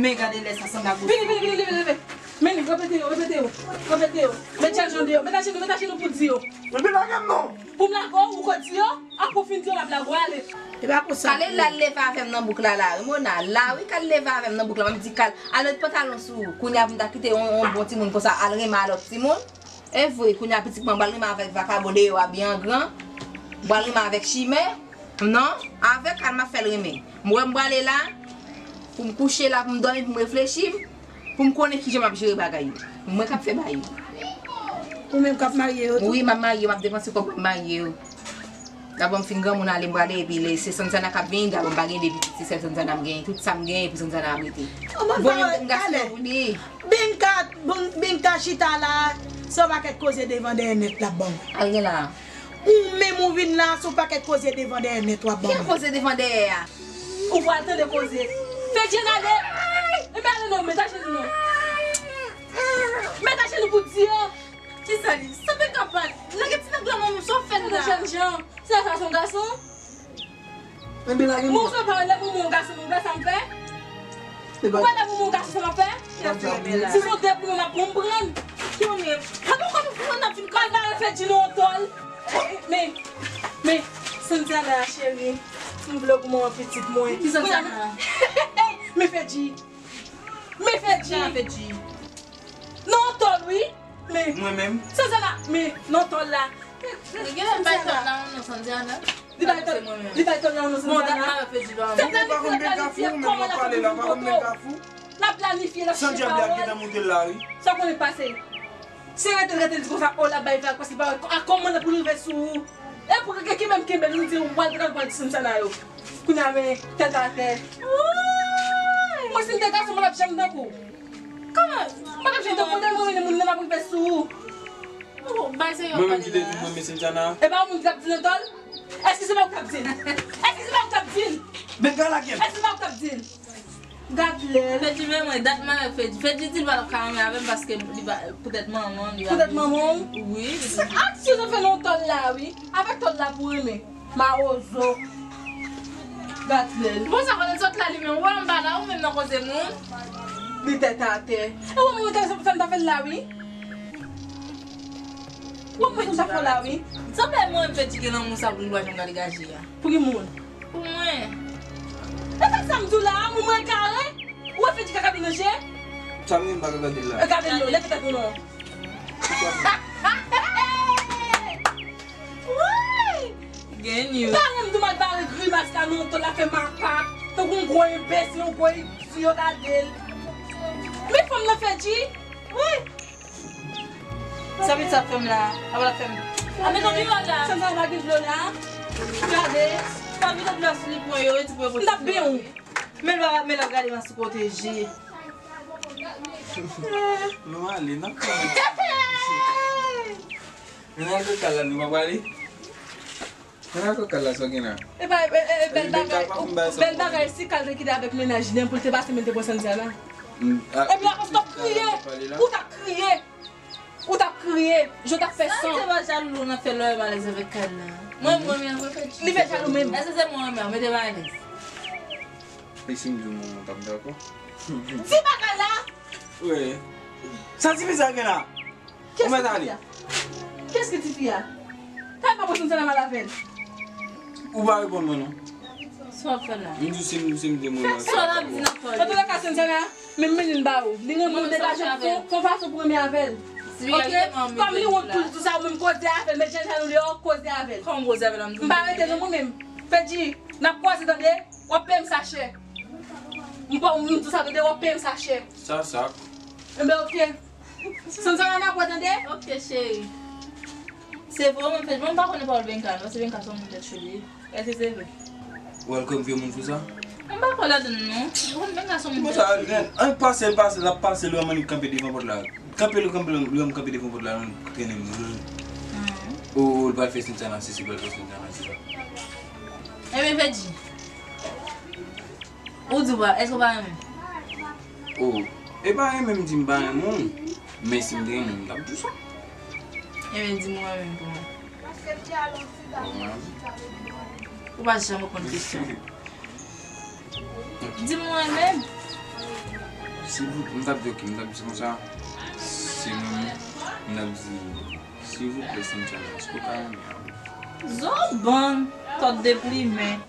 Men gade lè sa sanble ak... Vini, vini, vini, vini, vini. Men repete yo, repete yo, repete yo. Met ajenou deyò, met ajenou, met ajenou pou di yo. Epi lage m non. Pou m lage w, ou ko di yo, apre w fin di yo, m ap lage w ale. E pa konsa. Kale la leve avè m nan bouk la, la. Ramona, la, wi, kale leve avè m nan bouk la, m ap di kal. Al met pantalon sou ou. Kounye a pou m ta kite yon, yon bon timoun konsa, al renmen a lòt timoun. E vre, kounye a pitit mwen, m pral renmen avèk vakabon deyò a byen gran. M pral renmen avèk chimè. Non, avèk kal m ap fè l renmen. M wè m prale la, pou m kouche la, pou m dòmi, pou m reflechi, pou m konnen kijan m ap jere bagay yo. Mwen k ap fè bagay yo. Ou menm k ap marye yo tou? Wi, m ap marye yo, m ap depanse kòb pou m marye yo. Dabò m fin granmoun ale, m prale, epi lè se Santana k ap vini, dabò m pa gen de pitit, se sèl Santana m genyen. Tout sa m genyen, pou Santana ap rete. Bon, m gen gason pou li. Binka, Bin-, Binka chita la, se yon pakèt koze devan dèyè nèt l ap ban w. Al gen la. Ou menm ou vin la, se yon pakèt koze devan dèyè nèt w ap ban mwen. Ki koze devan dèyè a? Ou pral tande koze. Fedji, ale. Enben ale non, met ajenou non. Met ajenou pou di yo. Kisa li? Sa fè kapab. Lage ti nèg la non, sa w fè la? Jèn jan. Se sa, se yon gason? Enben lage m. Mwen, se pa lè pou mwen yon gason, mwen sa m fè. Ou pa lè pou mwen yon gason, sa m ap fè? Si se yon depliman, m ap konprann. Konnen, pa nou konn pran nan fin kòl la, fè di nou yon tòl. Men, men, Santana, cheri, m vle w pou manman pitit mwen. Ki Santana? Men Fedji. Men Fedji. Sa Fedji? Non, tòl, wi. Men. Mwen menm? Santana, men, non, tòl la. Men gen lè bay tòl la, non, Santana. Li bay tòl, li bay tòl la, non, Santana. Bon, dat m ap fè di ba. Santana, li planifye kòman l ap fè pou vin kote w. L ap planifye, l ap chèche pawòl. Sa konnen pase. Se rete, rete, li di konsa, o, l ap bay vag, paske pa wè a kòman l ap rive sou ou. E pou ki, ki menm kenbe l, li di, ou pral, pral, pral di Santana yo. Kounye a, men, tèt atè. Mwen, si m te gason, mwen, l ap janm tankou. Kòman? Mwen, l ap janm tankou, lè mwen, moun nan ap rive sou ou. Mwen menm ki te di mwen, men Santana. E pa ou moun ki t ap di nan tòl? Èske se pa ou k t ap di l? Èske se pa ou k t ap di l? Benga lage l. Èske se pa ou k t ap di l? Gad lè. Fedji, men mwen, dat m avèk Fedji. Fedji di l pa t ap ka renmen avè m paske li pa, poutèt manman l, li pa... Poutèt manman w? Wi. Aksyon sa fè nan tòl la, wi. Avèk tòl la pou renmen. Mawozo. Gad lè. Bon, sa konnen sot la, li menm. Ou wè anba la, ou menm nan koze moun. Li tèt atè. E ou menm, ou te sa, sa m ta fè l la, wi. Ou menm, sa fè la, wi. Sa fè mwen, Fedji gen lanmou sa pou li, pa janm gade gaje a. Pou ki moun? Pou mwen. E sa sa m di w la, moun mwen kare. Ou wè Fedji ka gade nan je? Sa m gen m pa ka gade l la. E gade l non, leve tèt ou non. Woy! Gen news. M pa renmen di w m al bare grimas la non, tòl la fè makak. Tankou yon gwo enbesil, yon gwo idyo, gade l. Men fanm nan fè di. Wi. Sa pitit sa ap fè m la? Apa l ap fè m? A, met yon dlo la. Sanzana pa gen dlo la. Gade. Pa vide dlo sou li pou yo, e ti pou yo. M t ap benyen w. Men l pa, men l ap gade m a sou pwoteje. Nou ale, n ap fè. Men nan kaka la, nou pa prale? Nan kaka la, sa w gen la? E pa, e, e, e, bèl bagay, bèl bagay, si Kal te kite avèk mennaj li an pou l te pase, men l te pran Sanzana. Epi apre, ou t ap kriye, ou t ap kriye, ou t ap kriye, je w t ap fè san. Sa te pa jalou, ou nan fè lè malèz avèk Kal la. Mwen, mwen, mwen, mwen fè. Li fè jalou menm. Èske se mwen, mwen, mete m alèz? E si m di w mwen, mwen t ap dakò? Di bagay la! Wi. Sa tifi sa gen la? Ou mèt ale. Kiyès ki tifi a? Kiyès ki tifi a? Kal pa pran Sanzana mal avè l. Ou pa reponn mwen non. Sa w ap fè la? M di w se m, se m de mwen. Sa w ap di nan kò li? Antoulèka, Sanzana, men m mennen l ba ou. Li renmen w degaje l, fè yon fason pou renmen avè l. Ok? Kòm li wont pou l di sa, ou menm koze avè l, met jan jan nou deyò, koze avè l. Kòman koze avè l? M pa rete non mwen menm. Fedji, n ap kwaze tande. W ap peye m sa chè. M pa, m di w sa tande, w ap peye m sa chè. Sa, sa. Enben, ok. Sanzana, n ap wè tande. Ok, cheri. Se vre, mwen fè, mwen pa konnen pawòl Benka, non, se Benka se yon moun tèt cho li ye. Èske se vre? Welcome, vye moun fou sa. Mwen pa kwè ladan l, non. Mwen konn Benka se yon moun tèt cho li ye. An pase l, pase l, ap pase l, wè mannik kanpe devan pòt la. Kanpe l, kanpe l, lè m kanpe devan pòt la, l trennen m. O, l pral fè Sanzana sesi, l pral fè Sanzana sesa. Ebyen, Fedji, ou di w pa, èske w pa renmen m? O, e pa renmen m di m pa renmen w, men si m te renmen w, m t ap di w sa. Ebyen, di m ou renmen m pou mwen. Ou pa janm reponn kesyon. Di m ou renmen m. Si m t ap di, ok, m t ap di konsa, si m, m t ap di, silvouplè, Sanzana, èske w ka renmen avè m? Zobann, tòt deplimen.